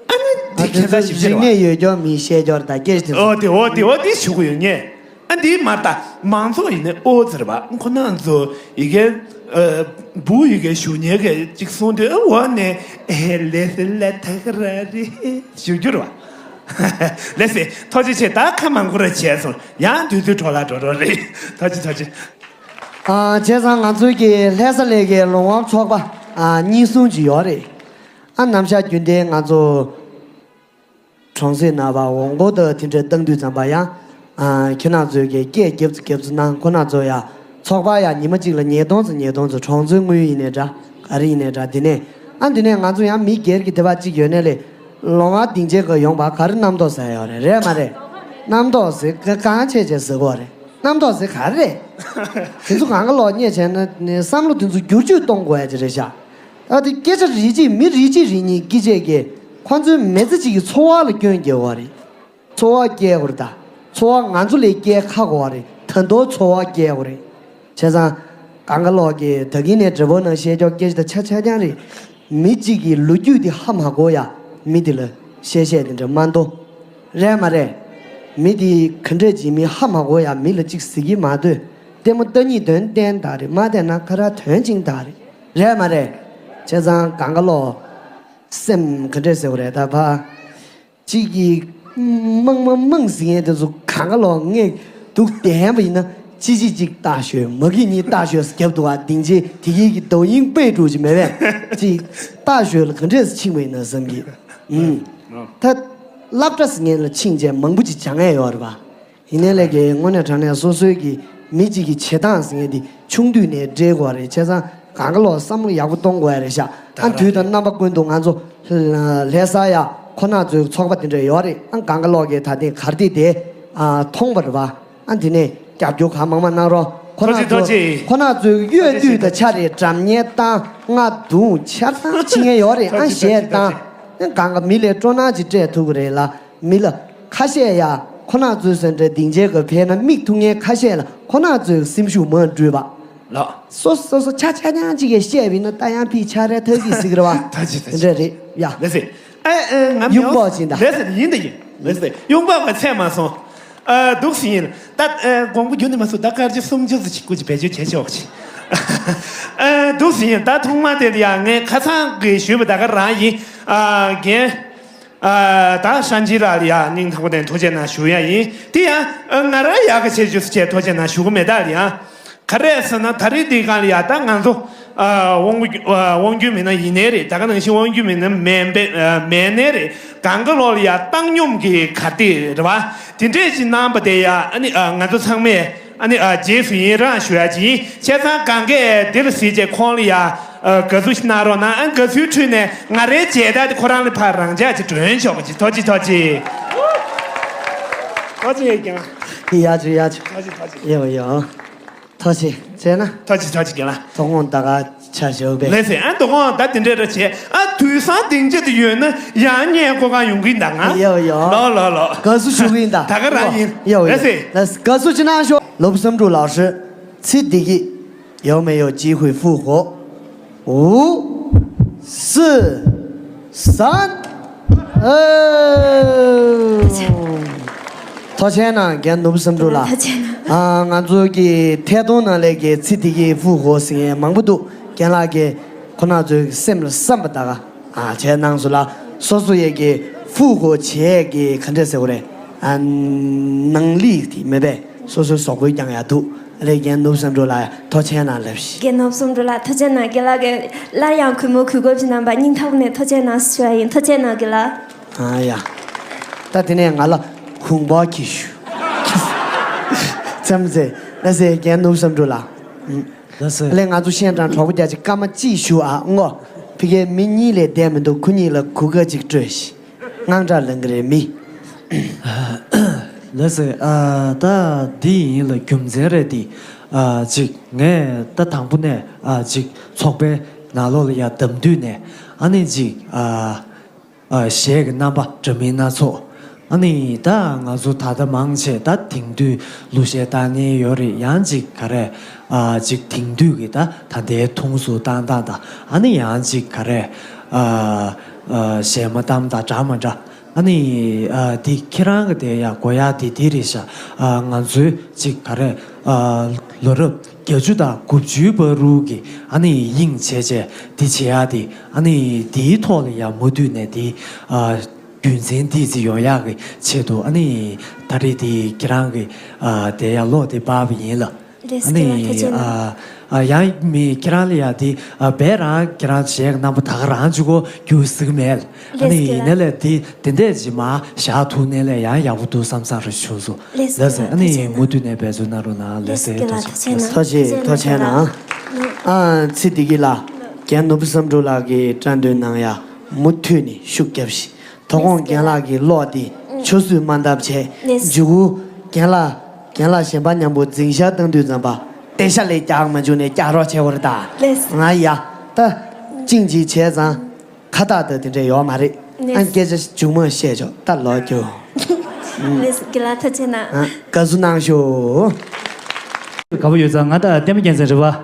ཨ་ནི་འདི་ཁྱད་མཚར་ཞིག་རིག་གནས་ཡོད་སྐྱོར་མིན་ཤེས་སྐྱོར་དང་སྐད་ཆ་དེ་ཚོ། ཨོ་དེ་ཨོ་དེ་ཨོ་དེ་ཞུ་གི་ཡོད་ངས། ཨ་འདི་མ་ད་མང་ཚོགས་ཡིན་ནའི་ཨོ་ཟེར་བ་ཁོ་ན་ཚོ་ཡི་གེ་ཨ། བུ་ཡི་གེ་ཞུ་མཁན་གྱི་ཅིག་གསུང་དུས་ཨ་འོ་ནས་ཨེ་ལེ་སི་ལེ་ཐ་ཀ་ར་རི་ཞུ་རྒྱུ་རེད་བ། ལེ་སི་ཐུགས་རྗེ་ཆེ། ད་ཁ་མང་པོ་ར་བྱས་སོང་། ཡང་དུས་ཚོད་འཕྲོ་བརླག་འགྲོ་འགྲོ་རེད། ཐུགས་རྗེ་ཐུགས་རྗེ། ཨ། བྱས་ཙང་ང་ཚོའི་གི་ལྷ་ས་ལས་ཀའི་ལོང་བ་ཚོགས་པ་ཨ། གཉིས་གསུམ་ཅིག་ཡོད་རེད། ཨ། ནམ་ཞག་རྒྱུན་ལྡན་ང་ཚོ་གྲོང་གསེབ་ནང་བ་འོང་སྒོ་དང་དེ་འདྲ་བཏང་དུས་ཙམ་པ་ཡང་ཨ། ཁྱེད་རང་ཚོའི་གི་སྐད་རྒྱབ་ཙམ་རྒྱབ་ཙམ་གནང་། ཁོ་ན་ཚོ་ཡང་ཚོགས་པ་ཡང་ཉི་མ་གཅིག་ལ་ཉིས་སྟོང་ཙམ་ཉིས་སྟོང་ཙམ་གྲོང་ཚོའི་དངུལ་ཡིན་ནའི་འདྲ་ག་རེ་ཡིན་ནའི་འདྲ། དེ་ནས་ཨ་འདི་ནས་ང་ཚོ་ཡང་མི་སྒེར་གྱི་དེ་བ་གཅིག་ཡོད་ནའི་ལས། ལོང་བ་སྡིངས་ཆའི་སྒང་ཡོང་བ་ག་རེ་རྣམ་རྟོག་ཟ་ཡོད་རེད། རེད་མ་རེད། རྣམ་རྟོག་ཟེར་ག་གང་བྱས་བྱས་ཟེར་གོ་རེད། རྣམ་རྟོག་ཟེར་ག་རེ་རེད། དེ་ཚོ་གང་ག་ལོག་བརྙས་བྱས་ན་ནི་བསམ་བློ་དེ་ཚོ་བསྒྱུར་བཅོས་གཏོང་དགོས་ཡ་ཅིག་རེད་ཤག་ད་དེ་སྐད་ཆ་རེ་གཅིག་མི་རེ་གཅིག་རེ་གཉིས་སྐད་ཆ་གིས་ཁོ་ཚོའི་མི་ཚེ་གཅིག་གི་འཚོ་བ་ལ་སྐྱོན་སྐྱེལ་བ་རེད། འཚོ་བ་སྐྱེལ་དགོས་རེད། ད་འཚོ་བ་ང་ཚོ་ལས་སྐྱེལ་ཁག་པོ་རེད། ད་དུང་འཚོ་བ་སྐྱེལ་དགོས་རེད། བྱས་ཙང་གང་ག་ལོག་གིས་ད་གིན་ནས་འདྲ་པོ་ནང་བཤད་ཀྱོག་སྐད་ཆ་ད་ཆ་ཆ་རྐྱང་རེད། མི་གཅིག་གི་ལོ་རྒྱུས་དེ་ཧ་མ་གོ་ཡ་མི་དེ་ལ་བཤད་བཤད་དེ་འདྲ་མ་འདུག་རེད་མ་རེད། མི་དེ་ག་འདྲ་ཅིག་མི་ཧ་མ་གོ་ཡ་མི་ལ་གཅིག་ཟེར་གྱི་མ་འདོད། ལྟད་མོ་ལྟ་སྙིང་དོན་བསྟན་དག་རེད། མ་བསྟན་ན་ཁ་ར་དོན་ཅིང་དག་རེད། རེད་མ་རེད། བྱས་ཙང་གང་ག་ལོག་སེམས་ག་འདྲ་ཟེར་བ་རེད། ད་ཕ་གཅིག་གིས་མང་མང་མང་ཟེར་མཁན་དེ་ཚོ་གང་ག་ལོག་ངས་འདུག་བསྟན་པ་ཡིན་ན་ཅི་ཅི་གཅིག་ལྟ་ཤོད་མ་གི་གཉིས་ལྟ་ཤོད་རྒྱབ་འདུག་བ། སྡིངས་ཆའི་དེ་གི་གི་抖音备注ཅིག་མེད་པས་ཅིག་ལྟ་ཤོད་ལ་ག་འདྲས་ཕྱིན་པ་ཡིན་ན་བསམ་གི་ཨུམ། ད་སློབ་གྲྭ་ཟེར་མཁན་ལ་ཕྱིན་བྱས་མང་པོ་ཅིག་སྦྱང་ཡས་ཡོད་རེད་པ། ཡིན་ནའི་ལས་ཀའི་དངོས་གནས་དྲང་གནས་སོ་སོའི་གི་མི་གཅིག་གི་བྱེད་སྟངས་ཟེར་མཁན་དེ་ཆུང་དུས་ནས་འདྲེས་དགོས་རེད། བྱས་ཙང་གང་ག་ལོག་བསམ་བློ་ཡག་པོ་གཏོང་དགོས་ཡ་རེད་ཤག་ཨ་དུས་དང་རྣམ་པ་ཀུན་ཏུ་ང་ཚོ་ལྷ་ས་ཡ་ཁོ་ན་ཚོའི་ཚོགས་པ་དེ་འདྲ་ཡོད་རེད། ཨ་གང་ག་ལོག་གི་ད་ཐེངས་གར་སྟེགས་དེ་ཨ་མཐོང་བ་རེད་པ། ཨ་དེ་ནས་རྒྱབ་སྐྱོར་གང་མང་མང་གནང་རོགས། ཁོ་ན་ཚོ་ཐུགས་རྗེ་ཆེ། ཁོ་ན་ཚོའི་གཡོ་ཐུགས་ཆེ་ཆེ། དང་ཆ་རེ་འགྲམ་ཉལ་བཏང་། རྔ་བརྡུང་། ཆར་བཏང་ཕྱི་ངན་ཡོད་རེད། ཨ་ཐུགས་རྗེ་གཞས་ཆེ། བཏང་། ཨ་གང་ག་མི་ལ་སྤྲོ་སྣང་ཅིག་སྤྲད་ཐུབ་ཀྱི་རེད་ལ། མི་ལ་ཁ་ཤས་ཡ་ཁོ་ན་ཚོའི་སེམས་ཁྲལ་སྡིངས་ཆའི་སྒང་ཕེབས་ན་མིག་ཐུག་མཁན་ཁ་ཤས་ལ་ཁོ་ན་ཚོའི་སེམས་ཤུགས་མར་འགྲོས་པ། ལགས། སོ་སོ་སོ་ཆ་ཆ་ཉང་གཅིག་གིས་བཤད་པ་ཡིན་ན་ད་ཡང་ཕི་ཆ་རེ་ཐག་གིས་ཟིག་རེད་བ། ད་ཅི་ད་དེ་ཅི། འདྲ་རེད་ཡ། ལགས་སེ། ཨ་ཨ་ང་ཡོང་མི་འོང་། པ་ཅིག་ད། ལགས་སེ་ཡིན་ད་ཡིན། ལགས་སེ་ཡོང་པ་ང་ཚད་མ་སོང་། ཨ་འདུག་སེ་ཡིན། ད་ཨ་དགོངས་པ་རྒྱུན་ནས་མ་སོང་། ད་སྐར་ཆ་སུམ་ཅུ་ཙམ་ཅིག་སྐུ་ཅིག་བེད་སྤྱོད་བྱས་ཆོག་ཅིག་ཨ་འདུག་སེ་ཡིན། ད་ཐོག་མ་དེ་ལ་ཡ་ངས་ཁ་སང་གི་ཞུས་པ་ད་ག་རང་ཡིན། ཨ་རྒན། ཨ་ད་ཧྲན་ཅི་ར་ལ་ཡ་སྙིང་ཐག་པ་ནས་ཐུགས་རྗེ་གནང་ཞུ་ཡ་ཡིན། དེ་ཡང་ཨ་ང་རང་ཡག་གི་བྱེད་རྒྱུ་ཟེར་བྱས་ཐུགས་རྗེ་གནང་ཞུ་གི་མེད། ད་ལ་ཡང་ག་རེ་ཟེར་ན་ད་རེས་འདི་སྒང་ལ་ཡ་ད་ང་ཚོ་ཨ་དབང་ཨ་དབང་སྒྱུར་མི་སྣ་ཡིན་ནའི་རེད། ད་ག་ནང་བཞིན་དབང་སྒྱུར་མི་སྣ་མེད་པའི་ཨ་མེད་ནའི་རེད། གང་ག་ལོག་ལ་ཡ་བཏང་སྙོམས་ཀྱི་གར་སྟེགས་རེད་བ། དེ་འདྲས་ཅིག་གནང་པ་དེ་ཡ་ཨ་ནི་ཨ་ང་ཚོ་ཚང་མས་ཨ་ནི་ཨ་རྗེས་སུ་ཡི་རང་ཞུ་ཡ་ཅིག་ཡིན། བྱས་ཙང་གང་གས་འདི་ལ་གཟིགས་བྱས་ཁོང་ལ་ཡ་ཨ་དགའ་བསུ་ཞིག་གནང་རོགས་གནང་། ཨ་དགའ་བསུའི་ཁྲོད་ནས་ང་རའི་མཇལ་དར་དེ་ཁོ་རང་ལ་ཕར་རང་འཇགས་ཅིག་སྒྲོན་ཆོག་གི་ཅིག་ཐུགས་རྗེ་ཐུགས་རྗེ། ཐུགས་རྗེ་ཡ་རྒན། ཡ་ཅུ་ཡ་ཅུ། ཐུགས་རྗེ་ཐུགས་རྗེ། ཡོ་ཡོ། ཐུགས་རྗེ་ཆེ་ན། ཐུགས་རྗེ་ཐུགས་རྗེ་རྒན་ལགས། དོ་དགོང་ད་ག་ཆ་ཞོག་པས། ལགས་སེ། ཨ་དོ་དགོང་ད་དེ་འདྲས་ར་བྱས། ཨ་དུས་སང་སྡིངས་ཆ་དེ་ཡོད་ན་ཡང་བརྙན་བཀོད་ག་ཡོང་གི་ཡིན་ད་ང་། ཡོ་ཡོ། ལོ་ལོ་ལོ། དགའ་བསུ་ཞུ་གི་ཡིན་ད། ད་ག་རང་ཡིན། ཡོ་ཡོ། ལགས་སེ། ལགས་དགའ་བསུ་ཅིག་གནང་ཤོག 罗布森主老师 ཚིག་འདི་གི 有没有机会复活？五、四、三。哦。ཐུགས་རྗེ་གནང་རྒན་ནོར་བུ་བསམ་གྲུབ་ལགས། ཐུགས་རྗེ་གནང་། ཨ་ང་ཚོ་གི་ཐད་གཏོང་ནང་ལས་ཀྱི་ཚིག་འདི་གི་ཧྥུ་ཧོ་ཟེར་མཁན་མང་པོ་འདུག་རྒན་ལགས་ཀྱིས་ཁོ་ན་ཚོའི་སེམས་ལ་བསམ་པ་ད་ག་ཨ་བྱས་གནང་སོང་ལ། སོ་སོ་ཡས་ཀྱི་ཧྥུ་ཧོ་བྱས་ཀྱི་ག་འདྲས་ཟེར་བ་རེད། ཨ་ནང་ལི་དེ་མེད་པས་སོ་སོའི་གཟུགས་པོའི་ཀྱང་ཡ་འདུག་ལས་རྒན་ནོར་བུ་བསམ་འགྲུབ་ལགས་ཐུགས་རྗེ་གནང་ལབ་ཤིག་རྒན་ནོར་བུ་བསམ་འགྲུབ་ལགས་ཐུགས་རྗེ་གནང་། རྒན་ལགས་ཀྱིས་སླར་ཡང་གུས་མོ་གུས་སྐབས་ཀྱི་རྣམ་པ་སྙིང་ཐག་པ་ནས་ཐུགས་རྗེ་གནང་ཞུ་བ་ཡིན། ཐུགས་རྗེ་གནང་རྒན་ལགས། ཨ་ཡ། ད་དེ་ནས་ང་ལ་ཧུང་པོ་ཁྱི་ཞུ། ཙམ་ཟེར་ན་ཟེར་རྒན་ནོར་བུ་བསམ་འགྲུབ་ལགས། ལགས་སོ། ལས་ང་ཚོ་ཤན་ཀྲང་གྲོགས་པོ་རྒྱ་ཆེ་སྐར་མ་གཅིག་བཞུགས་ཨ་སྔོ། ཕ་གིའི་མི་གཉིས་ལས་བསྡད་མི་འདུག་ཁོ་གཉིས་ལ་གོ་སྐབས་ཅིག་སྤྲོད་ཤིག་དངངས་སྐྲག་ལངས་གི་རེད་མི། ལགས་སོ། ཨ་ད་འདི་ཡིན་ལ་རྒྱུ་མཚན་རེད་དེ། ཨ་ཅིག་ངས་ད་དང་པོ་ནས་ཨ་ཅིག་ཚོགས་པའི་ནང་ལོགས་ལ་ཡར་བདམས་དུས་ནས་ཨ་ནི་ཅིག་ཨ་ཨ་གཞས་ཀྱི་རྣམ་པ་འདྲ་མིན་སྣ་ཚོགས། ཨ་ནི་ད་ང་ཚོ་ད་ལྟ་མང་ཆེ་ད་དེང་དུས་གླུ་གཞས་བཏང་མཁན་ཡོད་རེད། ཡང་ཅིག་ག་རེ་ཨ་ཅིག་དེང་དུས་ཀྱི་ད་ད་ལྟའི་ཐུང་སུ་བཏང་སྟངས་དང་ཨ་ནི་ཡང་ཅིག་ག་རེ་ཨ་ཨ་གཞས་མ་གཏམ་དང་འདྲ་མ་འདྲ། ཨ་ནི་ཨ་འདི་ཁྱེད་རང་གི་དེ་ཡ་གོ་ཡ་དེ་འདི་རེད་ཤག་ཨ་ང་ཚོའི་ཅིག་ག་རེ་ཨ་ལོ་རབས་བརྒྱད་ཅུ་དང་དགུ་བཅུའི་བར་དུ་གི་ཨ་ནི་དབྱིངས་བྱས་བྱས་འདི་བྱེད་ཡ་དེ་ཨ་ནི་དེའི་ཐོག་ལ་ཡ་མུ་མཐུད་ནས་དེ་ཨ་རྒྱུན་འཛིན་འདི་ཅིག་ཡོང་ཡག་གི་ཆེད་དུ་ཨ་ནི་ད་རེས་དེ་ཁྱེད་རང་གི་ཨ་དེ་ཡ་ལོག་དེ་པར་བ་ཡིན་ལ། ལགས་ཨ་ནི་ཁྱེད་རང་ཐུགས་རྗེ་གནང་། ཨ་ཨ་ཡང་མི་ཁྱེད་རང་ལ་ཡ་དེ་ཨ་བས་རང་ཁྱེད་རང་གཞས་ཀྱི་རྣམ་པ་ད་ག་རང་བཅུག་གོ་རྒྱུགས་སྲིད་ཀྱི་མེད། ཨ་ལགས་ནི་ཡིན་ནའི་ལས་དེ་དེ་འདྲས་ཅིག་མ་བཞག་ཐུབ་ནའི་ལས་ཡང་ཡག་པོ་འདུག་བསམ་བསམ་རེ་བྱུང་སོང་། ལགས་ལགས་སོ། ཨ་ནི་ཐུགས་རྗེ་གནང་། མུ་མཐུད་ནས་འབད་བརྩོན་གནང་རོགས་གནང་། ལགས་ལགས་སོ། སོ། རྒན་ལགས་ཐུགས་རྗེ་གནང་། ཐུགས་རྗེ་གནང་། ཐུགས་རྗེ་གནང་། ཨ་ཚེ་བདེ་སྐྱིད་ལགས། རྒན་ནོར་བུ་བསམ་འགྲུབ་ལགས་ཀྱི་བཀྲ་མདུན་གནང་ཡ་མུ་མཐུད་ནས་ཤུགས་རྒྱབ་ཤིག་དོ་དགོང་རྒན་ལགས་ཀྱི་གློག་འདི་ཆུ་ཚོད་མ་འདབ་བྱས་ལགས་མཇུག་གུ་རྒན་ལགས་རྒན་ལགས་གཞན་པ་མཉམ་པོ་འཛིང་ཤར་བཏང་དུས་ཙམ་པ་ཏེ་ཤ་ལས་རྒྱག་མ་བཅུག་ནས་རྒྱག་རོགས་བྱེད་དགོས་རེད་ད། ལགས་ང་ཡ་ད་ཅིང་ཅིག་བྱས་ཙང་། ཁ་བཏགས་དང་དེ་འདྲ་ཡོད་མ་རེད། ཨ་ནི་སྐད་ཆ་མཇུག་མ་བཤད་ཆོག་ད་ལོག་རྒྱུ། ལགས་རྒན་ལགས་ཐུགས་རྗེ་གནང་། ཨ་དགའ་བསུ་གནང་ཞུ། དགའ་པོ་ཡོད་ཙང་ང་ད་ལྟད་མོ་རྒྱལ་མཚན་རེད་བ།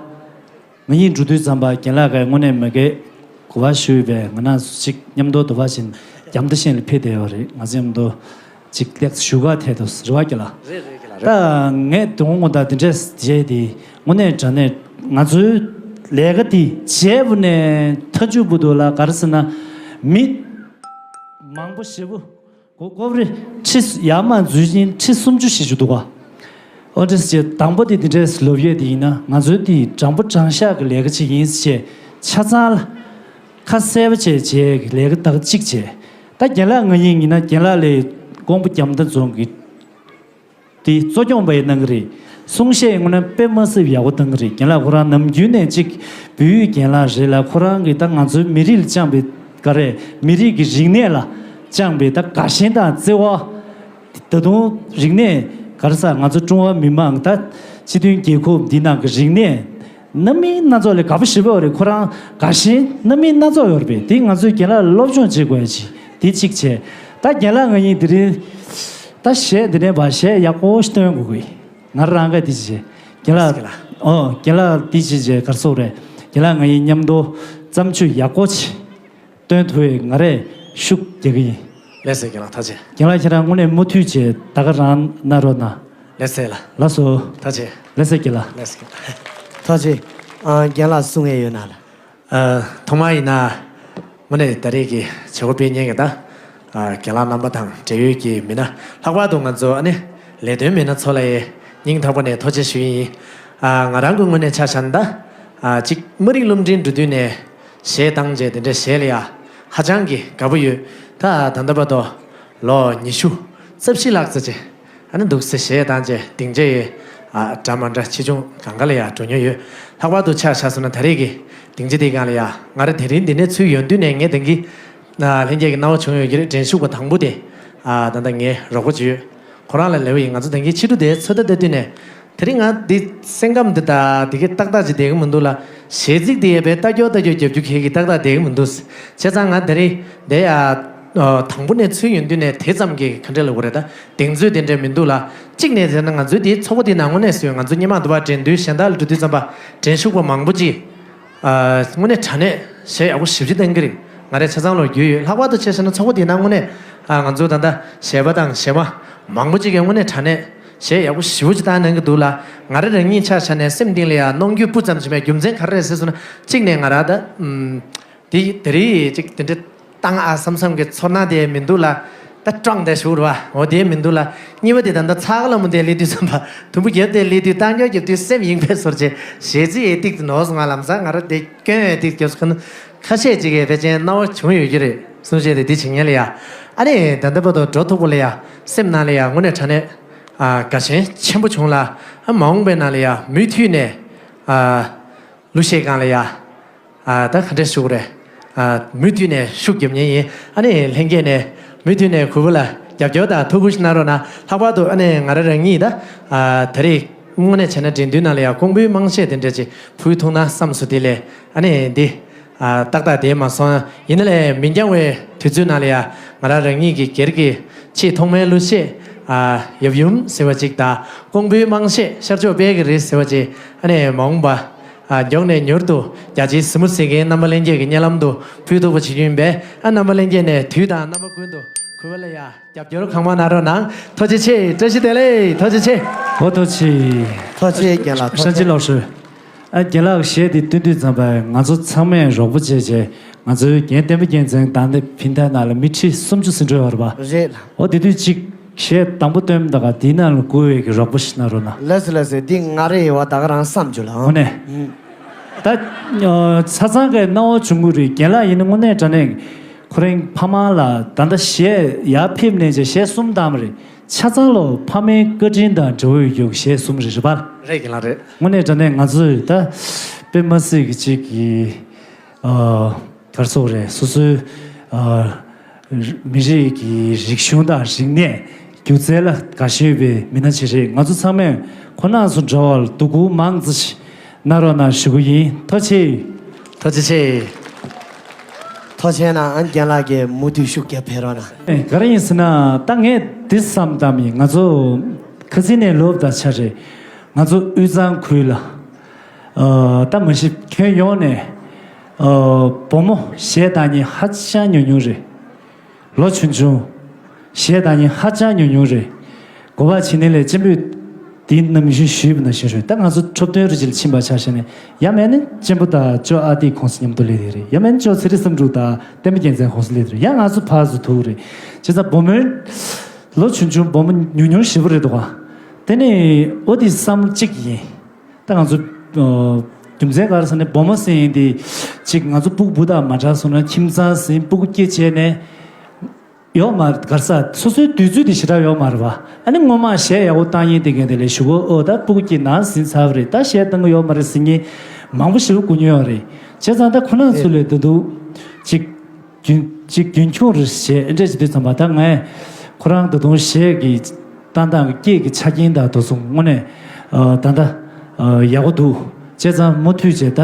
ང་གཉིས་འགྲོ་དུས་ཙམ་པ་རྒན་ལགས་ཀྱིས་དངོས་གནས་མ་གི་གོ་བ་ཞུས་པས་ང་རང་ཚོ་གཅིག་མཉམ་དུ་དུ་བ་བཞིན་རྒྱ་མདའ་ཤིང་ལ་ཕེབས་བསྡད་ཡོད་རེད། ང་ཚོ་མཉམ་དུ་གཅིག་ལེགས་ཞུ་ག་ཐད་དུ་རེ་བ་རྒྱ་ལ། རེད་རེད་རྒྱ་ལ་རེད། ད་ངས་དུང་ངོ་ད་དེ་འདྲས་བྱས་ཏེ་དངོས་གནས་དྲང་གནས་ང་ཚོའི་ལས་ཀ་དེ་བྱས་པ་ནས་མཐའ་མཇུག་བུ་དུ་ལ་ག་རེ་ཟེར་ན་མི་མང་པོ་ཞེ་པོ་གོ་གོ་རེ་ཁྲི་ཡར་མར་འཛུལ་ཞིང་ཁྲི་སུམ་ཅུ་ཞེ་ཅུ་འདུག་ག་ཨོ་འདྲས་བྱས་དང་པོ་དེ་དེ་འདྲས་ལོབ་ཡས་དེ་ཡིན་ན་ང་ཚོའི་དེ་དྲང་པོ་དྲང་བཞག་གི་ལས་ཀ་ཅིག་ཡིན་ཟེར་བྱས་ཆ་ཚང་ལ། ཁ་གསལ་པོ་བྱས་བྱས་ལས་ཀ་དག་གཅིག་བྱས། ད་རྒན་ལགས་ང་གཉིས་ཡིན་ན་རྒན་ལགས་ལས་ཀོང་པོ་རྒྱ་མདའ་རྫོང་གི་དེ་གཙོ་སྐྱོང་པ་ཡིན་གནང་གི་རེད། གསུང་བཤད་ཡིན་ན་དཔེ་མ་སྲིད་ཡག་པོ་གཏང་གི་རེད། རྒན་ལགས་ཁོ་རང་ནམ་རྒྱུན་ནས་གཅིག་བོད་ཡིག་རྒན་ལགས་རེད་ལ་ཁོ་རང་གིས་ད་ང་ཚོའི་མི་རིགས་ལ་བཅངས་པའི་ག་རེ་མི་རིགས་ཀྱི་རིག་གནས་ལ་བཅངས་པའི་ད་དགའ་ཞེན་དང་བརྩེ་བ། ད་དུང་རིག་གནས་ག་རེ་ཟ་ང་ཚོ་ཀྲུང་ཧྭ་མི་དམངས་ད་སྤྱི་མཐུན་རྒྱལ་ཁབ་འདི་ནང་གི་རིག་གནས་རྣམ་སྨིན་སྣ་ཚོགས་ལས་དགའ་པོ་ཞེ་པོ་རེད། ཁོ་རང་དགའ་ཞེན་རྣམ་སྨིན་སྣ་ཚོགས་ཡོད་རེད་པས། དེ་ང་ཚོས་རྒན་ལགས་ལ་སློབ་སྦྱོང་བྱེད་དགོས་ཡ་ཅིག་དེ་གཅིག་བྱས། ད་རྒན་ལགས་ང་གཉིས་དེ་རིང་ད་གཞས་འདི་ནས་བ་གཞས་ཡག་པོ་ཞིག་སྟོན་དགོས་ཀྱི་ང་རང་ག་དེ་ཅིག་བྱས་རྒན་ལགས། ཨོ་རྒན་ལགས་དེ་ཅིག་བྱས་གར་སོགས་རེད། རྒན་ལགས་ང་གཉིས་མཉམ་དུ་བརྩམས་ཆོས་ཡག་པོ་ཅིག་སྟོན་ཐུབ་པའི་ང་རས་ཤུགས་རྒྱག་གི་ཡིན། ལགས་སོ་རྒན་ལགས་ཐུགས་རྗེ་ཆེ། རྒན་ལགས་ཁྱེད་རང་དངོས་གནས་མུ་མཐུད་བྱས་ད་ག་རང་གནང་རོགས་གནང་། ལགས་སོ་ལགས། ལགས་སོ། ཐུགས་རྗེ་ཆེ། ལགས་སོ་རྒན་ལགས། ལགས་སོ། ཐུགས་རྗེ་ཆེ། ཨ་རྒན་ལགས་གསུང་ཡས་ཡོད་ན་ལ། ཨ་ཐོག་མ་ཡིན་ན་དངོས་གནས་ད་རེས་ཀྱི་བྱེད་སྒོ་སྤེལ་མཁན་གྱི་ད་ཨ་རྒན་ལགས་རྣམ་པ་དང་འབྲེལ་ཡོད་ཀྱི་མི་སྣ་ལྷག་པར་དུ་ང་ཚོ་ཨ་ནི་ལས་དོན་མི་སྣ་ཚོ་ལ་ཡང་སྙིང་ཐག་པ་ནས་ཐུགས་རྗེ་ཆེ་ཞུ་ཡི་ཡིན། ཨ་ང་རང་གི་ངོས་ནས་ཆ་བཞག་ན་ད་ཨ་གཅིག་དམའ་རིམ་སློབ་འབྲིང་འགྲོ་དུས་ནས་གཞས་བཏང་བྱས་དེ་འདྲའི་གཞས་ལ་ཡ་ཧ་ཅང་གི་དགའ་པོ་ཡོད། ད་ད་ལྟ་བར་དུ་ལོ་ཉི་ཤུ་རྩ་བཞི་ལྷག་ཙམ་བྱས་ཨ་ནི་འདུག་སེ་གཞས་བཏང་བྱས་སྡིངས་ཆ་ཡི་ཨ་འདྲ་མ་འདྲ་ཆེ་ཆུང་གང་ག་ལ་ཡ་འགྲོ་མྱོང་ཡོད། ལྷག་པར་དུ་ཆ་བཞག་སོང་ན་ད་རེས་ཀྱི་སྡིངས་ཆ་དེའི་སྒང་ལ་ཡ་ང་རང་དེ་རིང་འདི་ནས་ཚུར་ཡོང་དུས་ནས་ངས་དེང་གི་ལྷན་རྒྱས་ཀྱི་རྣ་བ་བྱུང་ཡོད་ཀྱི་རེད། འགྲན་ཞུགས་པ་དང་པོ་དེ་ཨ་ད་ལྟ་ངའི་རོགས་པ་ཅིག་ཡོད། ཁོ་རང་ལ་ལབ་པ་ཡིན། ང་ཚོ་དེང་གི་ཕྱི་དྲོ་དེ་ཚོད་ལྟ་ལྟ་དུས་ནས་དེ་རིང་ང་འདི་སེམས་ཁམས་འདི་དང་དེ་གའི་ཏག་ཏག་ཅིག་བསྡད་ཀྱི་མི་འདུག་ལ། གཞས་ཚིག་དེ་ཡས་པའི་ལྟ་སྐྱོ་ལྟ་སྐྱོ་རྒྱབ་རྒྱུ་གལ་གྱི་ཏག་ཏག་བསྡད་ཀྱི་མི་འདུག་བྱས་ཙང་ང་དེ་རིང་དེ་ཨ་དང་པོ་ནས་ཚུར་ཡོང་དུས་ནས་དེ་ཙམ་གྱི་ག་འདྲ་ལབ་དགོས་རེད། ད་གདེང་ཚོད་དེ་འདྲ་མི་འདུག་ལ། གཅིག་ནས་ཟེར་ན་ང་ཚོའི་དེའི་ཚོགས་པ་དེའི་ནང་དངོས་གནས་སུ་ང་ཚོ་སྔོན་མ་འདུག་པ་འགྲན་བསྡུར་གཞན་དག་ལ་འགྲོ་དུས་ཙམ་པ་འགྲན་ཞུགས་པ་མང་པོ་ཅིག་ཨ་དངོས་གནས་དྲང་གནས་གཞས་ཡག་པོ་ཞེ་པོ་ཅིག་བཏང་གི་རེད། ང་རའི་ཆ་ཚང་ལོ་རྒྱུས་ཡོད། ལྷག་པར་དུ་ཆ་བཞག་ན་ཚོགས་པ་དེའི་ནང་དངོས་གནས་ཨ་ང་ཚོ་ད་ལྟ་གཞས་པ་དང་གཞས་མ་མང་པོ་ཅིག་གིས་དངོས་གནས་དྲང་གནས་གཞས་ཡག་པོ་ཞེ་པོ་ཅིག་བཏང་གནང་གི་འདུག་ལ། ང་ར་རང་ཉིད་ཆ་བཞག་ནས་སེམས་གཏིང་ལ་ཡང་གནོང་འགྱོད་སྤུ་ཙམ་ཅིག་མེད། རྒྱུ་མཚན་ག་རེ་རེད་ཟེར་སོང་ན་གཅིག་ནས་ང་ར་ད་ཨམ་དེ་དེ་རིང་ཅིག་དེ་འདྲ་བཏང་ཨ་བསམ་བསམ་གྱི་ཚོར་སྣང་དེ་མི་འདུག་ལ། ད་སྐྲག་བསྡད་བཞུགས་རེད་བ། འོ་དེ་མི་འདུག་ལ། གཉིས་པ་དེ་ད་ལྟ་ཚ་ག་ལ་མོ་དེ་སླེབས་དུས་ཙམ་པ་དུམ་བུ་བརྒྱབ་དེ་སླེབས་དུས་རྟ་མགྱོགས་རྒྱབ་དུས་སེམས་གཡེང་བའི་བཟོ་འདྲ་བྱས། གཞས་ཚིག་ཡས་ཏིག་ཏུ་ནོར་སོང་ང་ལམ་སང་ང་རང་དེ་སྐྱོན་ཡས་ཏིག་ཏུ་རྒྱབ་སོང་། ཁ་ན་ཁ་ཤས་ཅིག་གིས་ཕལ་ཆེར་སྣང་བ་བྱུང་ཡོད་ཀྱི་རེད། གསུང་བཤད་དེ་འདི་བྱེད་མཁན་ལ་ཡ། ཨ་ནི་ད་ལྟ་བར་དུ་འགྲོ་ཐུབ་པ་ལ་ཡ། སེམས་ནང་ལ་ཡ་དངོས་གནས་དྲང་གནས། ཨ། དགའ་ཞེན་ཆེན་པོ་བྱུང་ལ། ཨ། མ་འོངས་པའི་ནང་ལ་ཡ་མུ་མཐུད་ནས། ཨ། གླུ་གཞས་སྒང་ལ་ཡ། ཨ། ད་ག་འདྲས་ཞུ་དགོས་རེད། ཨ། མུ་མཐུད་ནས་ཤུགས་རྒྱབ་མཁན་ཡིན། ཨ་ནི་ལྷན་རྒྱས་ནས་མུ་མཐུད་ནས་གུས་པ་ལ་རྒྱབ་སྐྱོར་དང་ཐུགས་ཁུར་གནང་རོགས་གནང་། ལྷག་པར་དུ་ཨ་ནི་ང་རང་རང་ཉིད་ད། ཨ། ད་རེས་དངོས་གནས་བྱས་ན་དྲན་དུས་ནང་ལ་ཡང་ཀོང་པོའི་དམངས་གཞས་དེ་འདྲ་ཅིག་ཕུལ་ཐུབ་ན་བསམ་སོང་། དེ་ལས་ཨ་ནི་འདི། ཨ། ཏག་ཏག་དེ་མ་སོང་། ཡིན་ན་ལས་མི་འགྱངས་པའི་དུས་ཚོད་ནང་ལ་ཡང་ང་རང་རང་ཉིད་ཀྱི་སྒེར་གྱི་ཆེས་ཐོག་མའི་གླུ་གཞས། ཨ། ཡབ་ཡུམ་ཟེར་བ་ཅིག་དང་ཀོང་པོའི་དམངས་གཞས་ཤར་ཕྱོགས་དཔལ་གྱི་རི་ཟེར་བ་ཅིག་ཨ་ནི་མ་འོངས་པ། ཨ། མགྱོགས་ནས་མྱུར་དུ་རྒྱ་ཆེའི་གཟིགས་མོ་གཟིགས་མཁན་རྣམ་པ་ལྷན་རྒྱས་ཀྱི་སྙན་ལམ་དུ་ཕུལ་ཐུབ་པ་བྱེད་རྒྱུ་ཡིན་པས། ཨ། རྣམ་པ་ལྷན་རྒྱས་ནས་དུས་དང་རྣམ་པ་ཀུན་ཏུ་གུས་པ་ལ་ཡ་རྒྱབ་སྐྱོར་གང་མང་གནང་རོགས་གནང་། ཐུགས་རྗེ་ཆེ། བཀྲ་ཤིས་བདེ་ལེགས། ཐུགས་རྗེ་ཆེ། འོ་ཐུགས་རྗེ་ཆེ། ཐུགས་རྗེ་ཆེ་རྒན་ལགས། ཐུགས་རྗེ་ཆེ། ཧྲན་ཅིན་ལགས་སུ། ཨ། རྒན་ལགས་གཞས་འདི་བཏོན་དུས་ཙམ་པ་ང་ཚོ་ཚང་མས་རོགས་པ་བྱས་བྱས། ང་ཚོའི་རྒན་བསྟན་པ་རྒྱལ་མཚན་དང་དེ་ཕིན་ཐའི་ནང་ལ་མི་ཁྲི་སུམ་ཅུ་ཟིན་འགྲོ་ཡོད་རེད་པ། རེད། འོ་དེ་དུས་གཅིག་གཞས་དང་པོ་བཏོན་ད་ག་དེའི་ནང་ལ་བཀུར་བའི་གི་རོགས་པ་ཞིག་གནང་རོགས་གནང་། ལགས་སོ་ལགས་སོ། འདི་ང་རེད་བ། ད་ག་རང་བསམ་བྱུང་ལ། དངོས་གནས། ཨང་། ད་ཆ་ཚང་གི་སྣང་བ་བྱུང་གི་རེད། རྒན་ལགས་ཡིན་ན་དངོས་གནས་དྲང་གནས་ཁོ་རང་ཕ་མ་ལ་ད་ལྟ་གཞས་ཡར་ཕེབས་ནས་ཀྱང་གཞས་གསུམ་བཏང་བ་རེད། ཆ་ཚང་ལོ་ཕ་མའི་བཀའ་དྲིན་དང་འབྲེལ་བ་ཡོད་རྒྱུ་གཞས་གསུམ་རེད། རེད་པ། རེད། རྒན་ལགས་རེད། དངོས་གནས་དྲང་གནས་ང་ཚོས་ད་དཔེ་མ་སྲིད་ཀྱི་གཅིག་གི། ཨ། ག་རེ་ཟེར་དགོས་རེད། སོ་སོའི། ཨ། མི་རིགས་ཀྱི་རིག་གཞུང་དང་རིག་གནས་སྒྱུ་རྩལ་ལ་དགའ་ཞེན་ཡོད་པའི་མི་སྣ་ཅིག་རེད། ང་ཚོ་ཚང་མས་ཁོ་རང་ཚོ་འདྲ་བར་སྡུག་གུ་མང་ཙམ་ཞིག་གནང་རོགས་གནང་ཞུ་གི་ཡིན། ཐུགས་རྗེ་ཆེ། ཐུགས་རྗེ་ཆེ། ཐུགས་རྗེ་གནང་། ཨ། རྒན་ལགས་ཀྱིས་མུ་མཐུད་ཤུགས་རྒྱབ་ཕེབས་རོགས་གནང་། ཨེ། ག་རེ་ཡིན་ཟེར་ན་ད་ངས་འདི་བསམ་བཏང་ཡིན། ང་ཚོ་ཁ་སང་ནས་ལབ་ད་ཆ་རེད། ང་ཚོ་དབུས་གཙང་ཁུལ་ལ། ཨ། ད་མ་གཞི་ཁྱོན་ཡོངས་ནས། ཨ། བུ་མོ་གཞས་བཏང་མཁན་ཧ་ཅང་ཉུང་ཉུང་རེད། ལོ་ཆུང་ཆུང་གཞས་བཏང་མཁན་ཧ་ཅང་ཉུང་ཉུང་རེད། གོ་བ་བྱིན་ནས་ལས་གཅེན་པོས་དེའི་རྣམ་གཞུང་ཞུས་པ་ནང་བཞིན་རེད། ད་ང་ཚོ་འཁྲབ་སྟོན་རུ་ཅིག་ལ་ཕྱིན་པ་ཆ་བཞག་ནས་ཡང་མིན་ན་གཅེན་པོ་དང་ཅོ་ཨ་ཏི་ཁོང་ཚོ་མཉམ་དུ་སླེབས་ཡོད་རེད། ཡང་མིན་ན་ཅོ་ཚེ་རིང་བསམ་འགྲུབ་དང་བསྟན་པ་རྒྱལ་མཚན་ཁོང་ཚོ་སླེབས་ཡོད་རེད། ཡང་ང་ཚོ་ཕར་ཚུར་ཐུག་རེད། བྱས་ཙང་བུ་མོའི་ལོ་ཆུང་ཆུང་བུ་མོ་ཉུང་ཉུང་ཞེ་པོ་རེད་འདུག་ག། དེ་ནས་འོ་དེ་བསམ་གཅིག་ཡིན། ད་ང་ཚོ། ཨ། རྒྱུ་མཚན་ག་རེ་ཟེར་ན་བུ་མོ་ཟེར་མཁན་དེ་གཅིག་ང་ཚོ་སྤུ་གུ་བུ་དང་མ་འདྲ་སོང་ན་ཁྱིམ་ཚང་ཟིན་སྤུ་གུ་སྐྱེ་བྱས་ནས་ཡོད་མ་རེད། ག་རེ་ཟེར། སོ་སོའི་དུས་ཚོད་དེ་ཞེ་དྲག་ཡོད་མ་རེད་པ། ཨ་ནི་སྔོན་མ་གཞས་ཡག་པོ་བཏང་མཁན་དེ་གས་དེ་ལས་གཞུག་གུ་ཨོ་ད་སྤུ་གུ་སྐྱེས་ནས་ཟིན་ཚར་བ་རེད། ད་གཞས་བཏང་གི་ཡོད་མ་རེད་ཟེར་མཁན་མང་པོ་ཞེ་པོ་གོ་མྱོང་ཡོད་རེད། བྱས་ཙང་ད་ཁོ་རང་ཚོ་ལས་ད་དུང་གཅིག་རྒྱུན་གཅིག་རྒྱུན་འཁྱོངས་རེ་བྱས་ཨེ་འདྲས་བྱེད་དུས་ཙམ་པ་ད་ངས་ཁོ་རང་ད་དུང་གཞས་ཀྱི་བཏང་སྟངས་ཀྱི་སྐད་ཀྱི་ཆ་རྐྱེན་དང་དེ་ཚོ་དངོས་གནས་ཨ་ད་ལྟ་ཨ་ཡག་པོ་འདུག། བྱས་ཙང་མུ་མཐུད་བྱས་ད་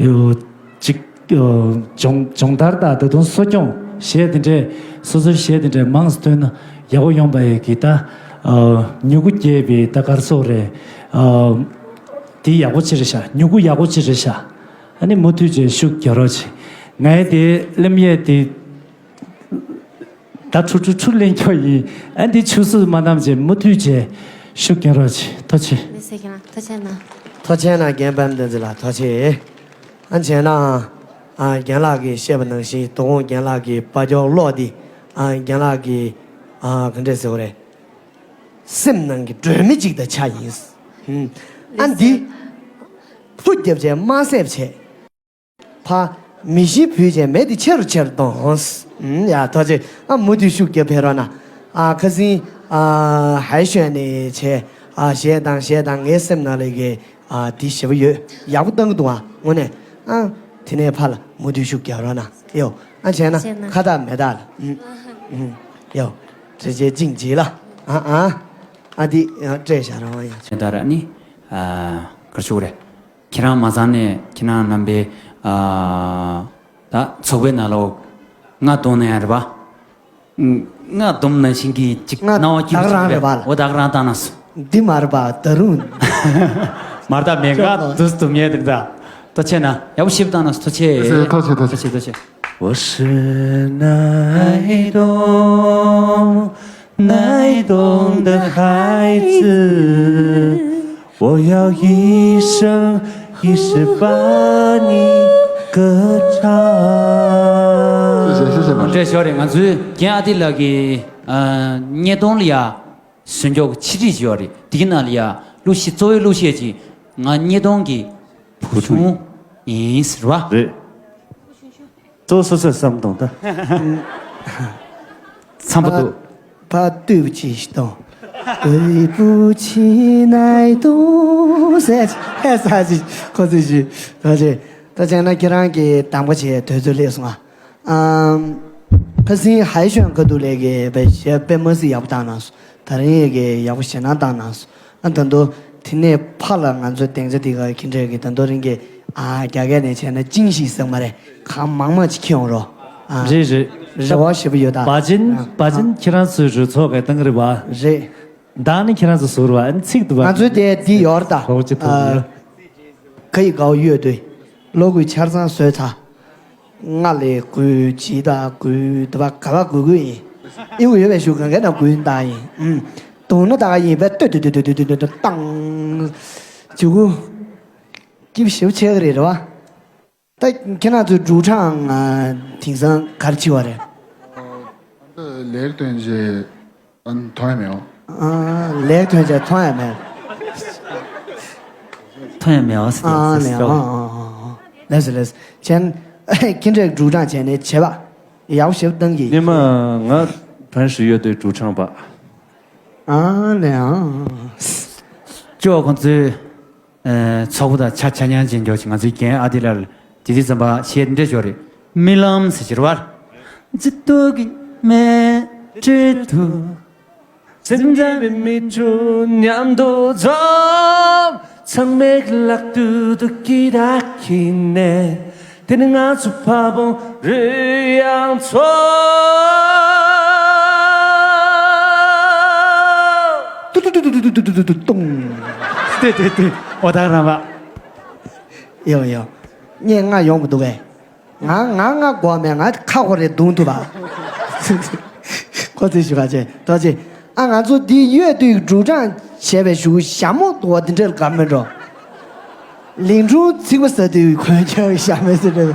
ཡོ་གཅིག་ཨ་སྦྱོང་སྦྱོང་བརྡར་དང་ད་དུང་གསོ་སྐྱོང་གཞས་དེ་འདྲས་སོ་སོའི་གཞས་དེ་འདྲས་མང་ཙམ་བཏོན་ན་ཡག་པོ་ཡོང་པ་ཡས་ཀྱི་ད་ཨ་མྱུ་གུ་སྐྱེས་པའི་ད་ག་རེ་ཟེར་དགོས་རེད། ཨ་དེ་ཡག་པོ་ཅིག་རེད་ཤག། མྱུ་གུ་ཡག་པོ་ཅིག་རེད་ཤག། ཨ་ནི་མུ་མཐུད་བྱས་ཤུགས་རྒྱག་རོགས་བྱེད། ངའི་དེ་གླེམ་ཡས་དེ་ད་ཁྲུ་ཁྲུ་ཁྲུ་ལེན་ཁྱོ་ཡིན། ཨ་འདི་ཆུ་སུ་མ་བསྣམས་བྱས་མུ་མཐུད་བྱས་ཤུགས་རྒྱག་རོགས་བྱེད། ཐུགས་རྗེ་ཆེ། མི་སེར་ཁྱེད་རང་ཐུགས་རྗེ་གནང་། ཐུགས་རྗེ་གནང་། རྒན་དཔལ་ལྡན་རྩེ་ལགས་ཐུགས་རྗེ་ཆེ། ཨ་བྱས་ན་ཨ་རྒན་ལགས་ཀྱིས་བཤད་པ་ནང་བཞིན་དོ་དགོང་རྒན་ལགས་ཀྱི་དཔའ་སྐྱོར་གློག་འདི་ཨ་རྒན་ལགས་ཀྱི་ཨ་ག་འདྲས་ཟེར་བ་རེད། སེམས་ནང་གི་སྒྲོན་མེ་གཅིག་དང་ཆ་ཡིན། ཨ་འདི་ཕུ་རྒྱབ་བྱས་དམར་སེབ་བྱས། ཕ་མི་ཤི་བུད་བྱས་མེ་འདི་ཆེ་རུ་ཆེ་རུ་གཏོང་། ཡ་ཐུགས་རྗེ་ཆེ། ཨ་མུ་མཐུད་ཤུགས་རྒྱབ་ཕེབས་རོགས་གནང་། ཨ་ཁ་སང་ཨ་ཧའེ་ཤོན་ནས་བྱས་ཨ་གཞས་བཏང་གཞས་བཏང་ངའི་སེམས་ནང་ལ་གི་ཨ་འདི་ཞེ་པོ་ཡོད། ཡག་པོ་བཏང་གི་འདུག་ཨ་དངོས་གནས། ཨ་དེ་ནས་ཕར་ལ་མུ་མཐུད་ཤུགས་རྒྱག་རོགས་གནང་། ཡོ། ཨ་བྱས་ན་ཁ་བཏགས་མེ་བཏགས་ལ། ཡོ། དྲི་ཆེ་ཅིང་རྗེ་ལ། ཨ་ཨ་ཨ་འདི་སྤྲད་བཞག་རང་ཡང་། ད་ར་ནི་ཨ་གར་ཆུག་རེད། ཁྱེད་རང་མ་ཚང་ནས་ཁྱེད་རང་རྣམ་པའི་ཨ་ད་ཚོགས་པའི་ནང་ལོགས་ང་གཏོང་ན་ཡང་རེད་པ། ང་སྡོམ་ནང་བཞིན་གྱི་ཅིག་ང་སྣང་བ་སྐྱིད་པོ་བདག་རང་ཅིག་རེད་པ། རེད་པ། འོ་བདག་རང་བཏང་ན་སོ། འདི་མ་རེད་པ་ད་རུང་། མ་རེད་ད་མེད་ང་དུས་སུ་དུ་ཉལ་འདུག་ད། ཐུགས་རྗེ་ཆེ་ན་ཡག་པོ་ཞིབ་བཏང་ན་སོ། ཐུགས་རྗེ་ཆེ། ཐུགས་རྗེ་ཆེ། ཐུགས་རྗེ་ཆེ། ཐུགས་རྗེ་ཆེ། 我是那一朵 那一冬的孩子，我要一生一世把你歌唱。谢谢谢谢老师。 འདྲ་ཞོར་རེད། ང་ཚོའི་རྒན་ཨ་ཏི་ལགས་ཀྱིས་ ཨ། ཉིས་སྟོང་ལ་ཡ་ཟོན་ཀྱོག་ཆེ་གྲས་ཡོད་རེད། དེ་གི་ནང་ལ་ཡ་གླུ་གཞས་གཙོ་བོའི་གླུ་གཞས་ཅིག་ང་ཉིས་སྟོང་གི་བུ་ཆུང་ཡིན་ཟེར་བ། རེད། གཙོ་བོ་སོ་སོས་བསམ་དང་ད། འཚམ་པོ་འདུག་ཕ་ཕ་ལྟོས་ཅི་ཞིག་དང་། ལྟོས་པུ་ཆི་ནའི་དོ་ཟེར་ཧེ་ས་ཅི་ཁོ་ཚོས་ཞུས་ཁོ་ཚོས། ད་བྱས་ན་ཁྱེད་རང་གིས་དང་པོ་བྱས་དུས་ཚོད་སླེབས་སོང་ང་། ཨམ། ཁ་སིང་ཧའི་ཤོན་ཁ་ཐུག་ལས་ཀྱི་བའི་ཞེ་དཔེ་མ་སྲིད་ཡག་པོ་བཏང་གནང་སོང་། ད་རིང་ཡས་ཀྱི་ཡག་པོ་ཞེ་ནང་བཏང་གནང་སོང་། ཨ་ད་དུང་དེ་ནས་ཕར་ལ་ང་ཚོའི་སྡིངས་ཆ་འདི་ག་ཁྱི་འདྲས་ཀྱི་ད་དུང་རིང་གི་ཨ་རྒྱ་སྐད་ནས་བྱས་ན་ཅིང་ཞིག་ཟེར་མ་རེད། གང་མང་མང་ཅིག་ཁྱེར་ཡོང་རོགས། ཨ། རེད་རེད། རེ་བ་ཞེ་པོ་ཡོད་ད། བ་ཅན་བ་ཅན་ཁྱེད་རང་ཚོའི་རུ་ཚོགས་ཀྱི་སྟེང་རེད་བ། རེད། བདག་ནི་ཁྱེད་རང་ཚོ་ཟུར་བ་ཨ་ནི་ཚིག་ཏུ་བ། ང་ཚོའི་དེ་འདི་ཡོར་ད། ཁོག་ཅི་ཐོག་ཨ། ཡོད། ཁ་ཡི་དགའ་བོ་ཡོད་དུས། གློག་སྐུད་ཆ་ཚང་བཟོས་ཚར། ང་ལས་དགོས་ཇི་ལྟར་དགོས་དུ་བ་ག་བ་དགོས་དགོས་ཡིན། ཨི་བོ་ཡོད་པའི་ཞུ་གང་ག་ན་དགོས་ཡིན་ད་ཡིན། ཨུམ། དུང་ན་ད་ག་ཡིན་པས་ལྟོས་ལྟོས་ལྟོས་ལྟོས་ལྟོས་ལྟོས་བཏང་། ཇུ་གུ། སྐྱིབ་ཞེ་པོ་ཆེ་གི་རེད་རེད་བ། ད་ཁྱེད་རང་ཚོའི་འབྲུག་སྒྲ་ཨང་དེང་སང་ག་རེ་བྱེད་པ་རེད། ལེགས་ཐོན་རྗེས་ཨ་ནི་མཐོང་ཡ་མེད། ཨ། ལེགས་ཐོན་རྗེས་མཐོང་ཡ་མེད། མཐོང་ཡ་མེད་ཨ་ཟེར་ཨ་ཏེ་ལེགས་ཨ་ཨ་ཨ་ཨ། ལེགས་སོ་ལེགས་སོ། ཁྱེད་ཁྱེད་འདྲས་འབྲུག་སྒྲ་བྱས་ནས་བྱེད་པ་ཡག་པོ་ཞེ་པོ་བཏང་གི། སྙེ་མ་ང་བན་ཧྲི་ཡོད་དུས་འབྲུག་སྒྲ་པ། ཨ་ལེ་ཨ། ཅོ་ཁོང་ཚོའི། ཚོགས་པ་དང་ཆ་ཆ་མཉམ་ཅན་འཇོག་ཅིང་ང་ཚོའི་རྒན་ཨ་ཏི་ལ་དེ་དུས་ཙམ་པ་གཞས་འདྲ་ཞོ་རེད། རྨི་ལམ་ཟེར་ཕྱིར་བར། ཇི་ཏོ་གི་མེ་ཁྲི་དུ། སེམས་ཅན་པའི་མི་ཆུ་མཉམ་དུ་འཛོམས། ཚང་མའི་ལག་ཏུ་དུ་ཀི་ར་ཁྱི་ནས། དེ་ནི་ང་ཚོ་ཕ་བོང་རི་ཡང་ཚོ། ཏུ་ཏུ་ཏུ་ཏུ་ཏུ་ཏུ་ཏུ་ཏུ་ཏུ་ཏུ་ཏུང་། ཏེ་ཏེ་ཏེ། འོ་ད་རང་བ། ཡོ་ཡོ། ངས་ང་ཡོང་གི་འདུག་གས། ང་ང་ང་གོ་མེད་ང་ཁ་ཁོ་རེ་རྡུང་ཐུབ་པ། ཁོ་ཚོས་ཞུ་ག་བྱས་ཐོག་ཅེ། ཨ་ང་ཚོ་འདི་ཡོད་དུས་འབྲུག་སྒྲ་བྱས་པའི་གཞུག་ཞྭ་མོ་འོ་དེ་འདྲ་ལ་དགའ་མེད་འགྲོ། ལིང་ཁྲུང་ཚིག་པ་ཟ་དུས་གོན་ཆ་ཞྭ་མོ་ཟེར་འདྲ།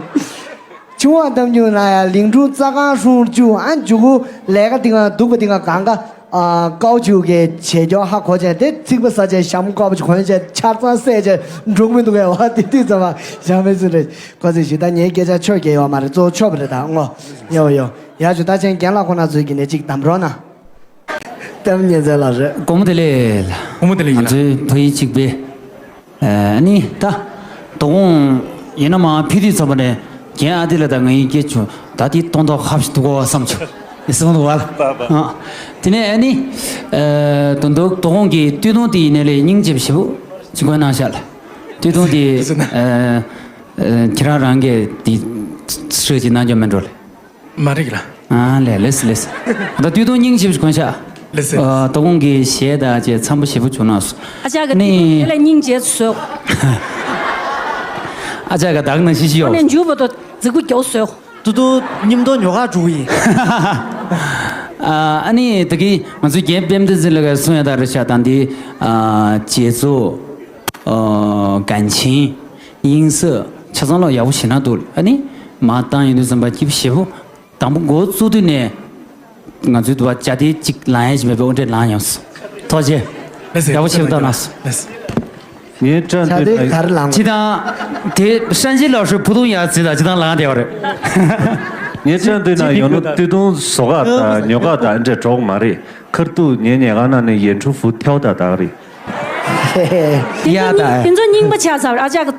ཆུང་བ་གཏམ་རྒྱུད་ན་ཡང་ལིང་ཁྲུང་རྩ་ཁང་ཧྲུང་བཅུ་ཨ་མཇུག་གུ་ལས་ཀ་འདི་ག་སྡུག་པ་འདི་ག་གང་ག་ཀའོ་ཆུ་གི་བྱེད་སྐྱོ་ཧ་གོ་ཆེན་དེ་ཚིག་པ་ཟ་ཆེན་ཞྭ་མོ་ཀའོ་ཆུ་གོན་ཆེན་ཆར་ཚང་སད་ཆེན་འབྲུག་མི་འདུག་གས་བ་དེ་དུས་ཙམ་པ་ཞྭ་མོ་ཟེར་འདྲ། ཁོ་ཚོས་ཞུ་ད་ངའི་སྐད་ཆ་ཆོས་སྐད་ཡོད་མ་རེད། གཙོ་བོ་ཆོས་པ་རེད་ད་ངོ་། ཡོ་ཡོ། ཡ་ཞུ་ད་ཆེན་རྒན་ལགས་ཁོ་ན་ཚོའི་གི་ནས་ཅིག་དམ་རོགས་ན། གཏམ་ཉན་ཚད་ལ་རེད། དགོང་མོ་དེ་ལས། དགོང་མོ་དེ་ལས་ཡིན་ང་ལ། ཚོའི་ཕ་ཡུལ་གཅིག་པའི། ཨ་ནི་ད། དོ་དགོང་ཡིན་ན་མ་ཕི་དུས་ཚོ་པ་ནས་རྒན་ཨ་ཏི་ལ་ད་ངའི་སྐད་ཆུ་ད་དེ་གཏོང་ཐོག་ཧབ་ཞིག་འདུག་གོ་བསམ་ཆུ། ཡིན་སོང་འདུག་བ་ལ། དེ་ནས་ཨ་ནི། དོན་དུ་དོ་དགོང་གི་སྟོད་ཐུང་དེ་ཡིན་ནའི་ལས་སྙིང་རྗེ་པོ་ཞེ་པོ་ཅིག་གོན་གནང་ཤག་ལ། སྟོད་ཐུང་དེ། ཁྱེད་རང་རང་གིས་དེ་ཧྲུའུ་ཅིག་གནང་རྒྱུ་མིན་འགྲོ་ལེ། མ་རིག་ལ། ཨ་ལེ་ལེས་ལེས། ད་དུས་ཐུང་སྙིང་རྗེ་པོ་གོན་ཤག་ལེས་ལེས། ཨ་དོ་དགོང་གི་གཞས་དང་བཅས་འཚམ་པོ་ཞེ་པོ་བྱུང་ན་སོ། ཨ་ཅག་གི་ནི་དེ་ལ་སྙིང་རྗེ་བཟོས། ཨ་ཅག་གི་དག་ན་ཤི་ཤི་ཡོད། ཨ་ནི་མཇུག་བར་དུ་རྫིག་པོ་རྒྱོབ་བཟོས། ཏུ་ཏུ་མཉམ་དུ་ཉོ་ག་འགྲོ་གི་ཡིན། ཨ་ནི་ད་གི་ང་ཚོའི་རྒན་དཔལ་ལྡན་འཛིན་ལ་ག་གསུང་ཡ་ད་རེ་ཤག་དང་དེ་ཨ་རྗེ་བཙུན། ཨ་གན་ཆིང་། དབྱིངས་སུ་ཆ་ཚང་ལོ་ཡག་པོ་ཞེ་ན་འདུག་ཨ་ནི་མ་བཏང་ཡོང་དུས་ཙམ་པ་སྐྱིད་པོ་ཞེ་པོ། དང་པོ་འགོ་བཙུགས་དུས་ནས་ང་ཚོའི་དུ་བ་བཅའ་སྡེ་གཅིག་ལངས་ཡས་ཅིག་མེད་པའི་དབུ་འབྲས་ལངས་ཡོང་སོང་། ཐུགས་རྗེ་ཆེ། ལགས་སོ། ཡག་པོ་ཞེ་པོ་བཏང་གནང་སོང་། ལགས་སོ། ངའི་བཀྲ་བྱ་འདི་དེ་ན་གར་ལངས། ཅི་དང་། དེ་ཧྲན་ཞི་ལགས་ཧྲུའུ་ཕུ་ཐུང་ཡ་ཙི་དང་ཅི་དང་ལངས་བསྡད་པ་རེད། ངའི་བཀྲ་འདི་ན་ཡོང་ན་སྟོད་ཐུང་བཟོ་ག་དང་ཉོ་ག་དང་འདྲ་གྲོགས་མ་རེད། ཁར་ཏུ་ཉེ་ཉེ་ག་ན་ནས་ཡེ་ཁྲུ་ཧྥུ་ཐེའོ་ད་དག་རེད། དེ་ཡ་ད། དེ་ཚོ་རྙིང་པ་ཆགས་ཚར་ཨ་ཅག་གི།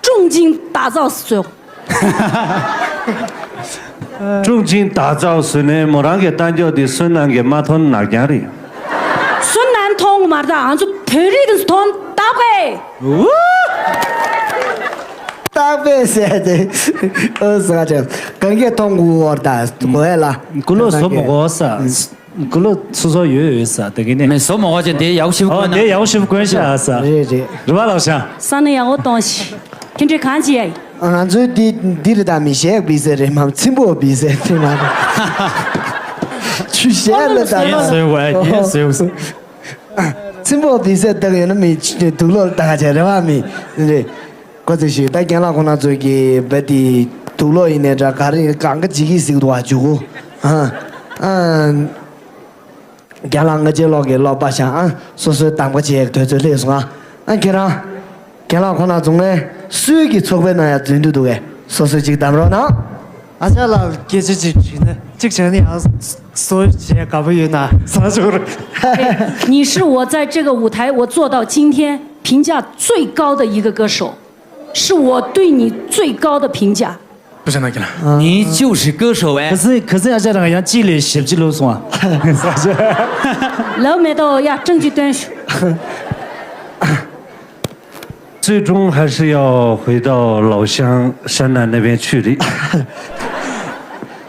重金打造所有。 ཀྲུང་ཅིང་ད་ཙའོ་ཟོས་ནས་མོ་རང་གི་རྟ་མགྱོགས་དེ་སུན་ནང་གི་མ་ཐོན་ནག་རྐྱང་རེད། སུན་ནང་མཐོང་གི་མ་རེད་ད་ང་ཚོ་བོད་རིགས་དེ་མཐོང་ད་པས། ད་པས་ཟེར་ཏེ་ཨོ་ཟ་ཅེ་གང་གས་མཐོང་གི་འོར་ད་གོ་ཨེ་ལ། ཀུ་ལོ་ཟོ་མོ་གོ་ས། ཀུ་ལོ་སོ་སོ་ཡོད་ཡོད་ས་དེ་གི་ནས། མེ་སོ་མོ་གོ་ཅེ་དེ་ཡག་ཤིབ་ཨོ་གོན་ན། དེ་ཡག་ཤིབ་གོན་ཤ་ས། རེད་རེད། རི་བ་ལགས་ཤ། ས་ནས་ཡག་པོ་གཏོང་ཤི། ཁྱེད་འདྲའི་གང་ཅི་ཡ་ཡིན། ང་ཚོའི་འདི་འདི་རི་དྭགས་མི་ཞེས་བི་ཟེར་རེད་མ་ཚིམ་པོ་བི་ཟེར་དེ་མ་རེད། ཆུ་ཞེས་ལ་ད་ངས་ཟོས་བ་ངས་ཟོས་བ། ཚིམ་པོ་བི་ཟེར་བཏགས་ཡོད་ན་མི་དུག་ལོག་ལྟ་ག་བྱས་རེད་བ་མི་རེད། ཁོ་ཚོས་ཞུས་ད་རྒན་ལགས་ཁོ་ན་ཚོས་ཀྱི་བ་དེ་དུག་ལོག་ཡིན་ནའི་འདྲ་ག་རེ་གང་ག་ཇི་གི་ཟིག་འདུག་བ་ཇུ་གུ་ཨ་ཨ། རྒན་ལགས་ང་ཅའི་ལོག་གི་ལོག་པ་ཤ་ཨ་སོ་སོའི་དམ་པ་བྱེད་ཡག་དུས་ཚོད་སླེབས་སོང་ཨ། ཨ་ཁྱེད་རང་། རྒན་ལགས་ཁོ་ན་རྫོང་ནས་སུས་ཀྱི་ཚོགས་པའི་ནང་ཡང་འཛུལ་འདུག་འདུག་གས་སོ་སོའི་ཅིག་གདམ་རོགས་གནང་། ཨ་ཅག་ལགས་སྐད་ཆ་ཅིག་དྲིས་ན་གཅིག་བྱས་ན་ཡང་སོ་བྱས་དགའ་པོ་ཡོད་ན་ཟ་ཆོག་རེད། 你是我在这个舞台我做到今天评价最高的一个歌手，是我对你最高的评价。 不是那个了。你就是歌手哎。 ཁ་སང་ཁ་སང་ཨ་ཅག་རང་ཡང་གཅིག་ལས་ཞེ་པོ་ཅིག་ལོབས་སོང་ཨ། 老没到呀，证据端出。 最终还是要回到老乡山南那边去的。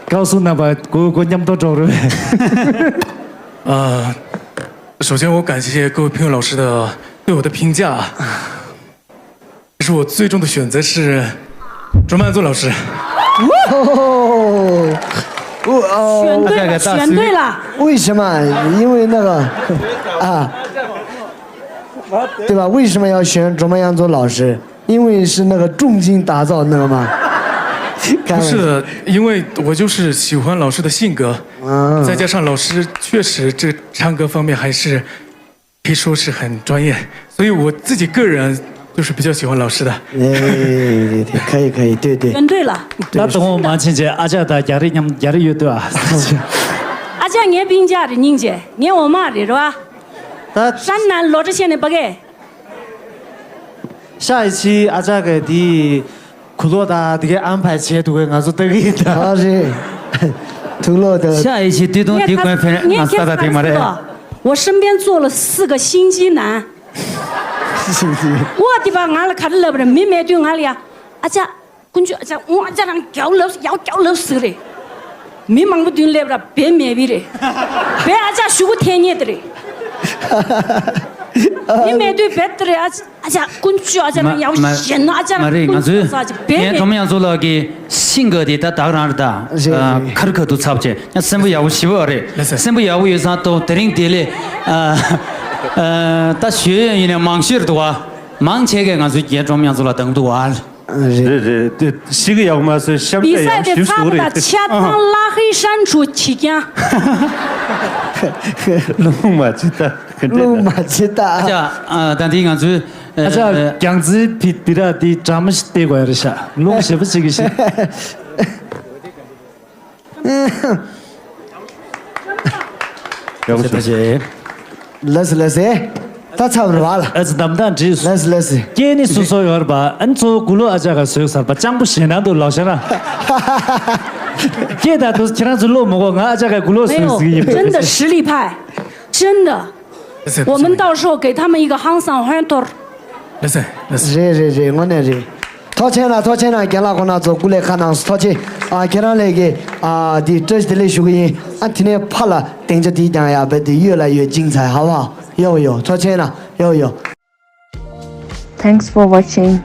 告诉那把给我给我念不到招了呗。 啊，首先我感谢各位评委老师的对我的评价，可是我最终的选择是卓曼作老师。 哦，我哦，选对了，选对了。为什么？因为那个啊，对吧？为什么要选卓曼杨作老师？因为是那个重金打造那个吗？不是，因为我就是喜欢老师的性格，嗯，再加上老师确实这唱歌方面还是可以说是很专业，所以我自己个人就是比较喜欢老师的。哎，可以可以，对对。选对了。 ད་དུང་མ་ཕྱིན་ཆད་ཨ་ཅག་དང་རྒྱ་རི་མཉམ་རྒྱ་རི་ཡོད་དུ་ཨ། 阿佳，你别评价的，宁姐，你我妈的是吧？ ད་山南罗志祥的不给。 下一期ཨ་ཅག་གི་དེའི་གུ་ལོ་ད་དེ་གའི་ཨམ་ཕའི་བྱས་འདུག་གས་ང་ཚོ་ལྟ་གི་ཡིན་ད། ཨ་རེད། ཐུགས་ལོ་ད། 下一期对东帝官陪人俺仨打听嘛嘞。 我身边坐了四个心机男，我的吧，俺了卡着了不是，没买对俺了呀，阿佳， ཀུན་སྤྱོད་ཨ་ཅག་ཨུ་ཨ་ཅག་རང་རྒྱའུ་ལབ་ཡའུ་རྒྱའུ་ལབ་ཟིག་རེད། མི་མང་པོ་མདུན་སླེབས་ར་བེ་མེད་བི་རེད། བེ་ཨ་ཅག་ཞུ་གུ་འཐེན་ཉེ་དེ་རེད། མི་མེད་དུས་བེ་དེ་རེད། ཨ་ཅག་ཨ་ཅག་ཀུན་སྤྱོད་ཨ་ཅག་རང་ཡའུ་མ་ཞེན་ན་ཨ་ཅག་མ་རེད། ང་ཚོའི་ཀུན་སྤྱོད་ས་ཅིག་བེ་ངའི་མེད། ཀྲོང་དམར་ཡང་ཚོ་ལགས་ཀྱི་ཤིང་ག་དེ་ད་དག་རང་རེད་ད། རེད་རེད། ཁར་ཁ་དུ་ཚབ་བྱས་ཡང་སེམས་པ་ཡག་པོ་ཞེ་པོ་རེད། ལགས་སོ། སེམས་པ་ཡག་པོ་ཡོད་ཙང་ཏོ་དེ་རིང་དེ་ལས་ད་ཞུ་ཡོད་ཡིན་ནས་མང་ཤོས་རེད་འདུག་བ། མང་ཆེ་གས་ང་ཚོའི་རྒན་ཀྲོང་དམར་ཡང་ཚོ་ལགས་དང་འདུག་བ། རེད། རེད་རེད། དེ་ཤི་གི་ཡག་མ་ཟེར་གཤམ་比赛的差不多七千拉黑删除期间。 རླུང་མ་ཅི་ལྟ་ག་འདྲ། རླུང་མ་ཅི་ལྟ། ཨ་ཅག་ཨ་ད་འདི་ང་ཚོའི་ཨ་ཅག་རྒྱང་རྩེའི་བི་དི་ར་དེ་འདྲ་མ་ཞིག་བལྟས་དགོས་ཡ་རེད་ཤག་རླུང་ཞེ་པོ་ཅིག་གི་ཤི། ཡག་པོ་བྱུང་། ལགས་སོ་ལགས་སོ། ད་ཚར་བ་རེད་བ་ལ། ཨ་ཙི་གདམ་གདམ་བྲིས་སོང་། ལགས་སོ་ལགས་སོ། སྐད་ནི་སོ་སོ་ཡོད་རེད་པ། ཨ་ནི་གཙོ་བོ་གུ་ལོ་ཨ་ཅག་ག་བཟོས་ཚར་པ་སྤྱང་པོ་ཞེད་སྣང་འདུག་ལགས་ཤ་ར། སྐད་ད་དུ་ཁྱེད་རང་ཚོ་བློ་མི་གོ་ང་ཨ་ཅག་ག་གུ་ལོ་བཟོས་ཟིག་ཡིན། 没有，真的实力派，真的。我们到时候给他们一个 handsome hunter。 ལགས་སོ་ལགས་སོ། རེད་རེད་རེད། དངོས་གནས་རེད། ཐུགས་རྗེ་ཆེ་གནང་། ཐུགས་རྗེ་ཆེ་གནང་། རྒན་ལགས་ཁོང་རྣམ་ཚོ་སྐུ་ལས་ཁག་གནང་སོང་། ཐུགས་རྗེ་ཆེ། ཨ་ཁྱེད་རང་ལས་ཀྱི་ཨ་འདི་བཀྲ་ཤིས་བདེ་ལེགས་ཞུ་གི་ཡིན། ཨ་དེ་ནས་ཕར་ལ་སྡིངས་ཆ་དེ་ཀྱང་ཡག་པོ་དེ་གཡོ་ལ་གཡོ་ཅིང་ཚ་ཧ་བ་ཡོ་ཡོ། ཐུགས་རྗེ་ཆེ་གནང་། ཡོ་ཡོ། Thanks for watching.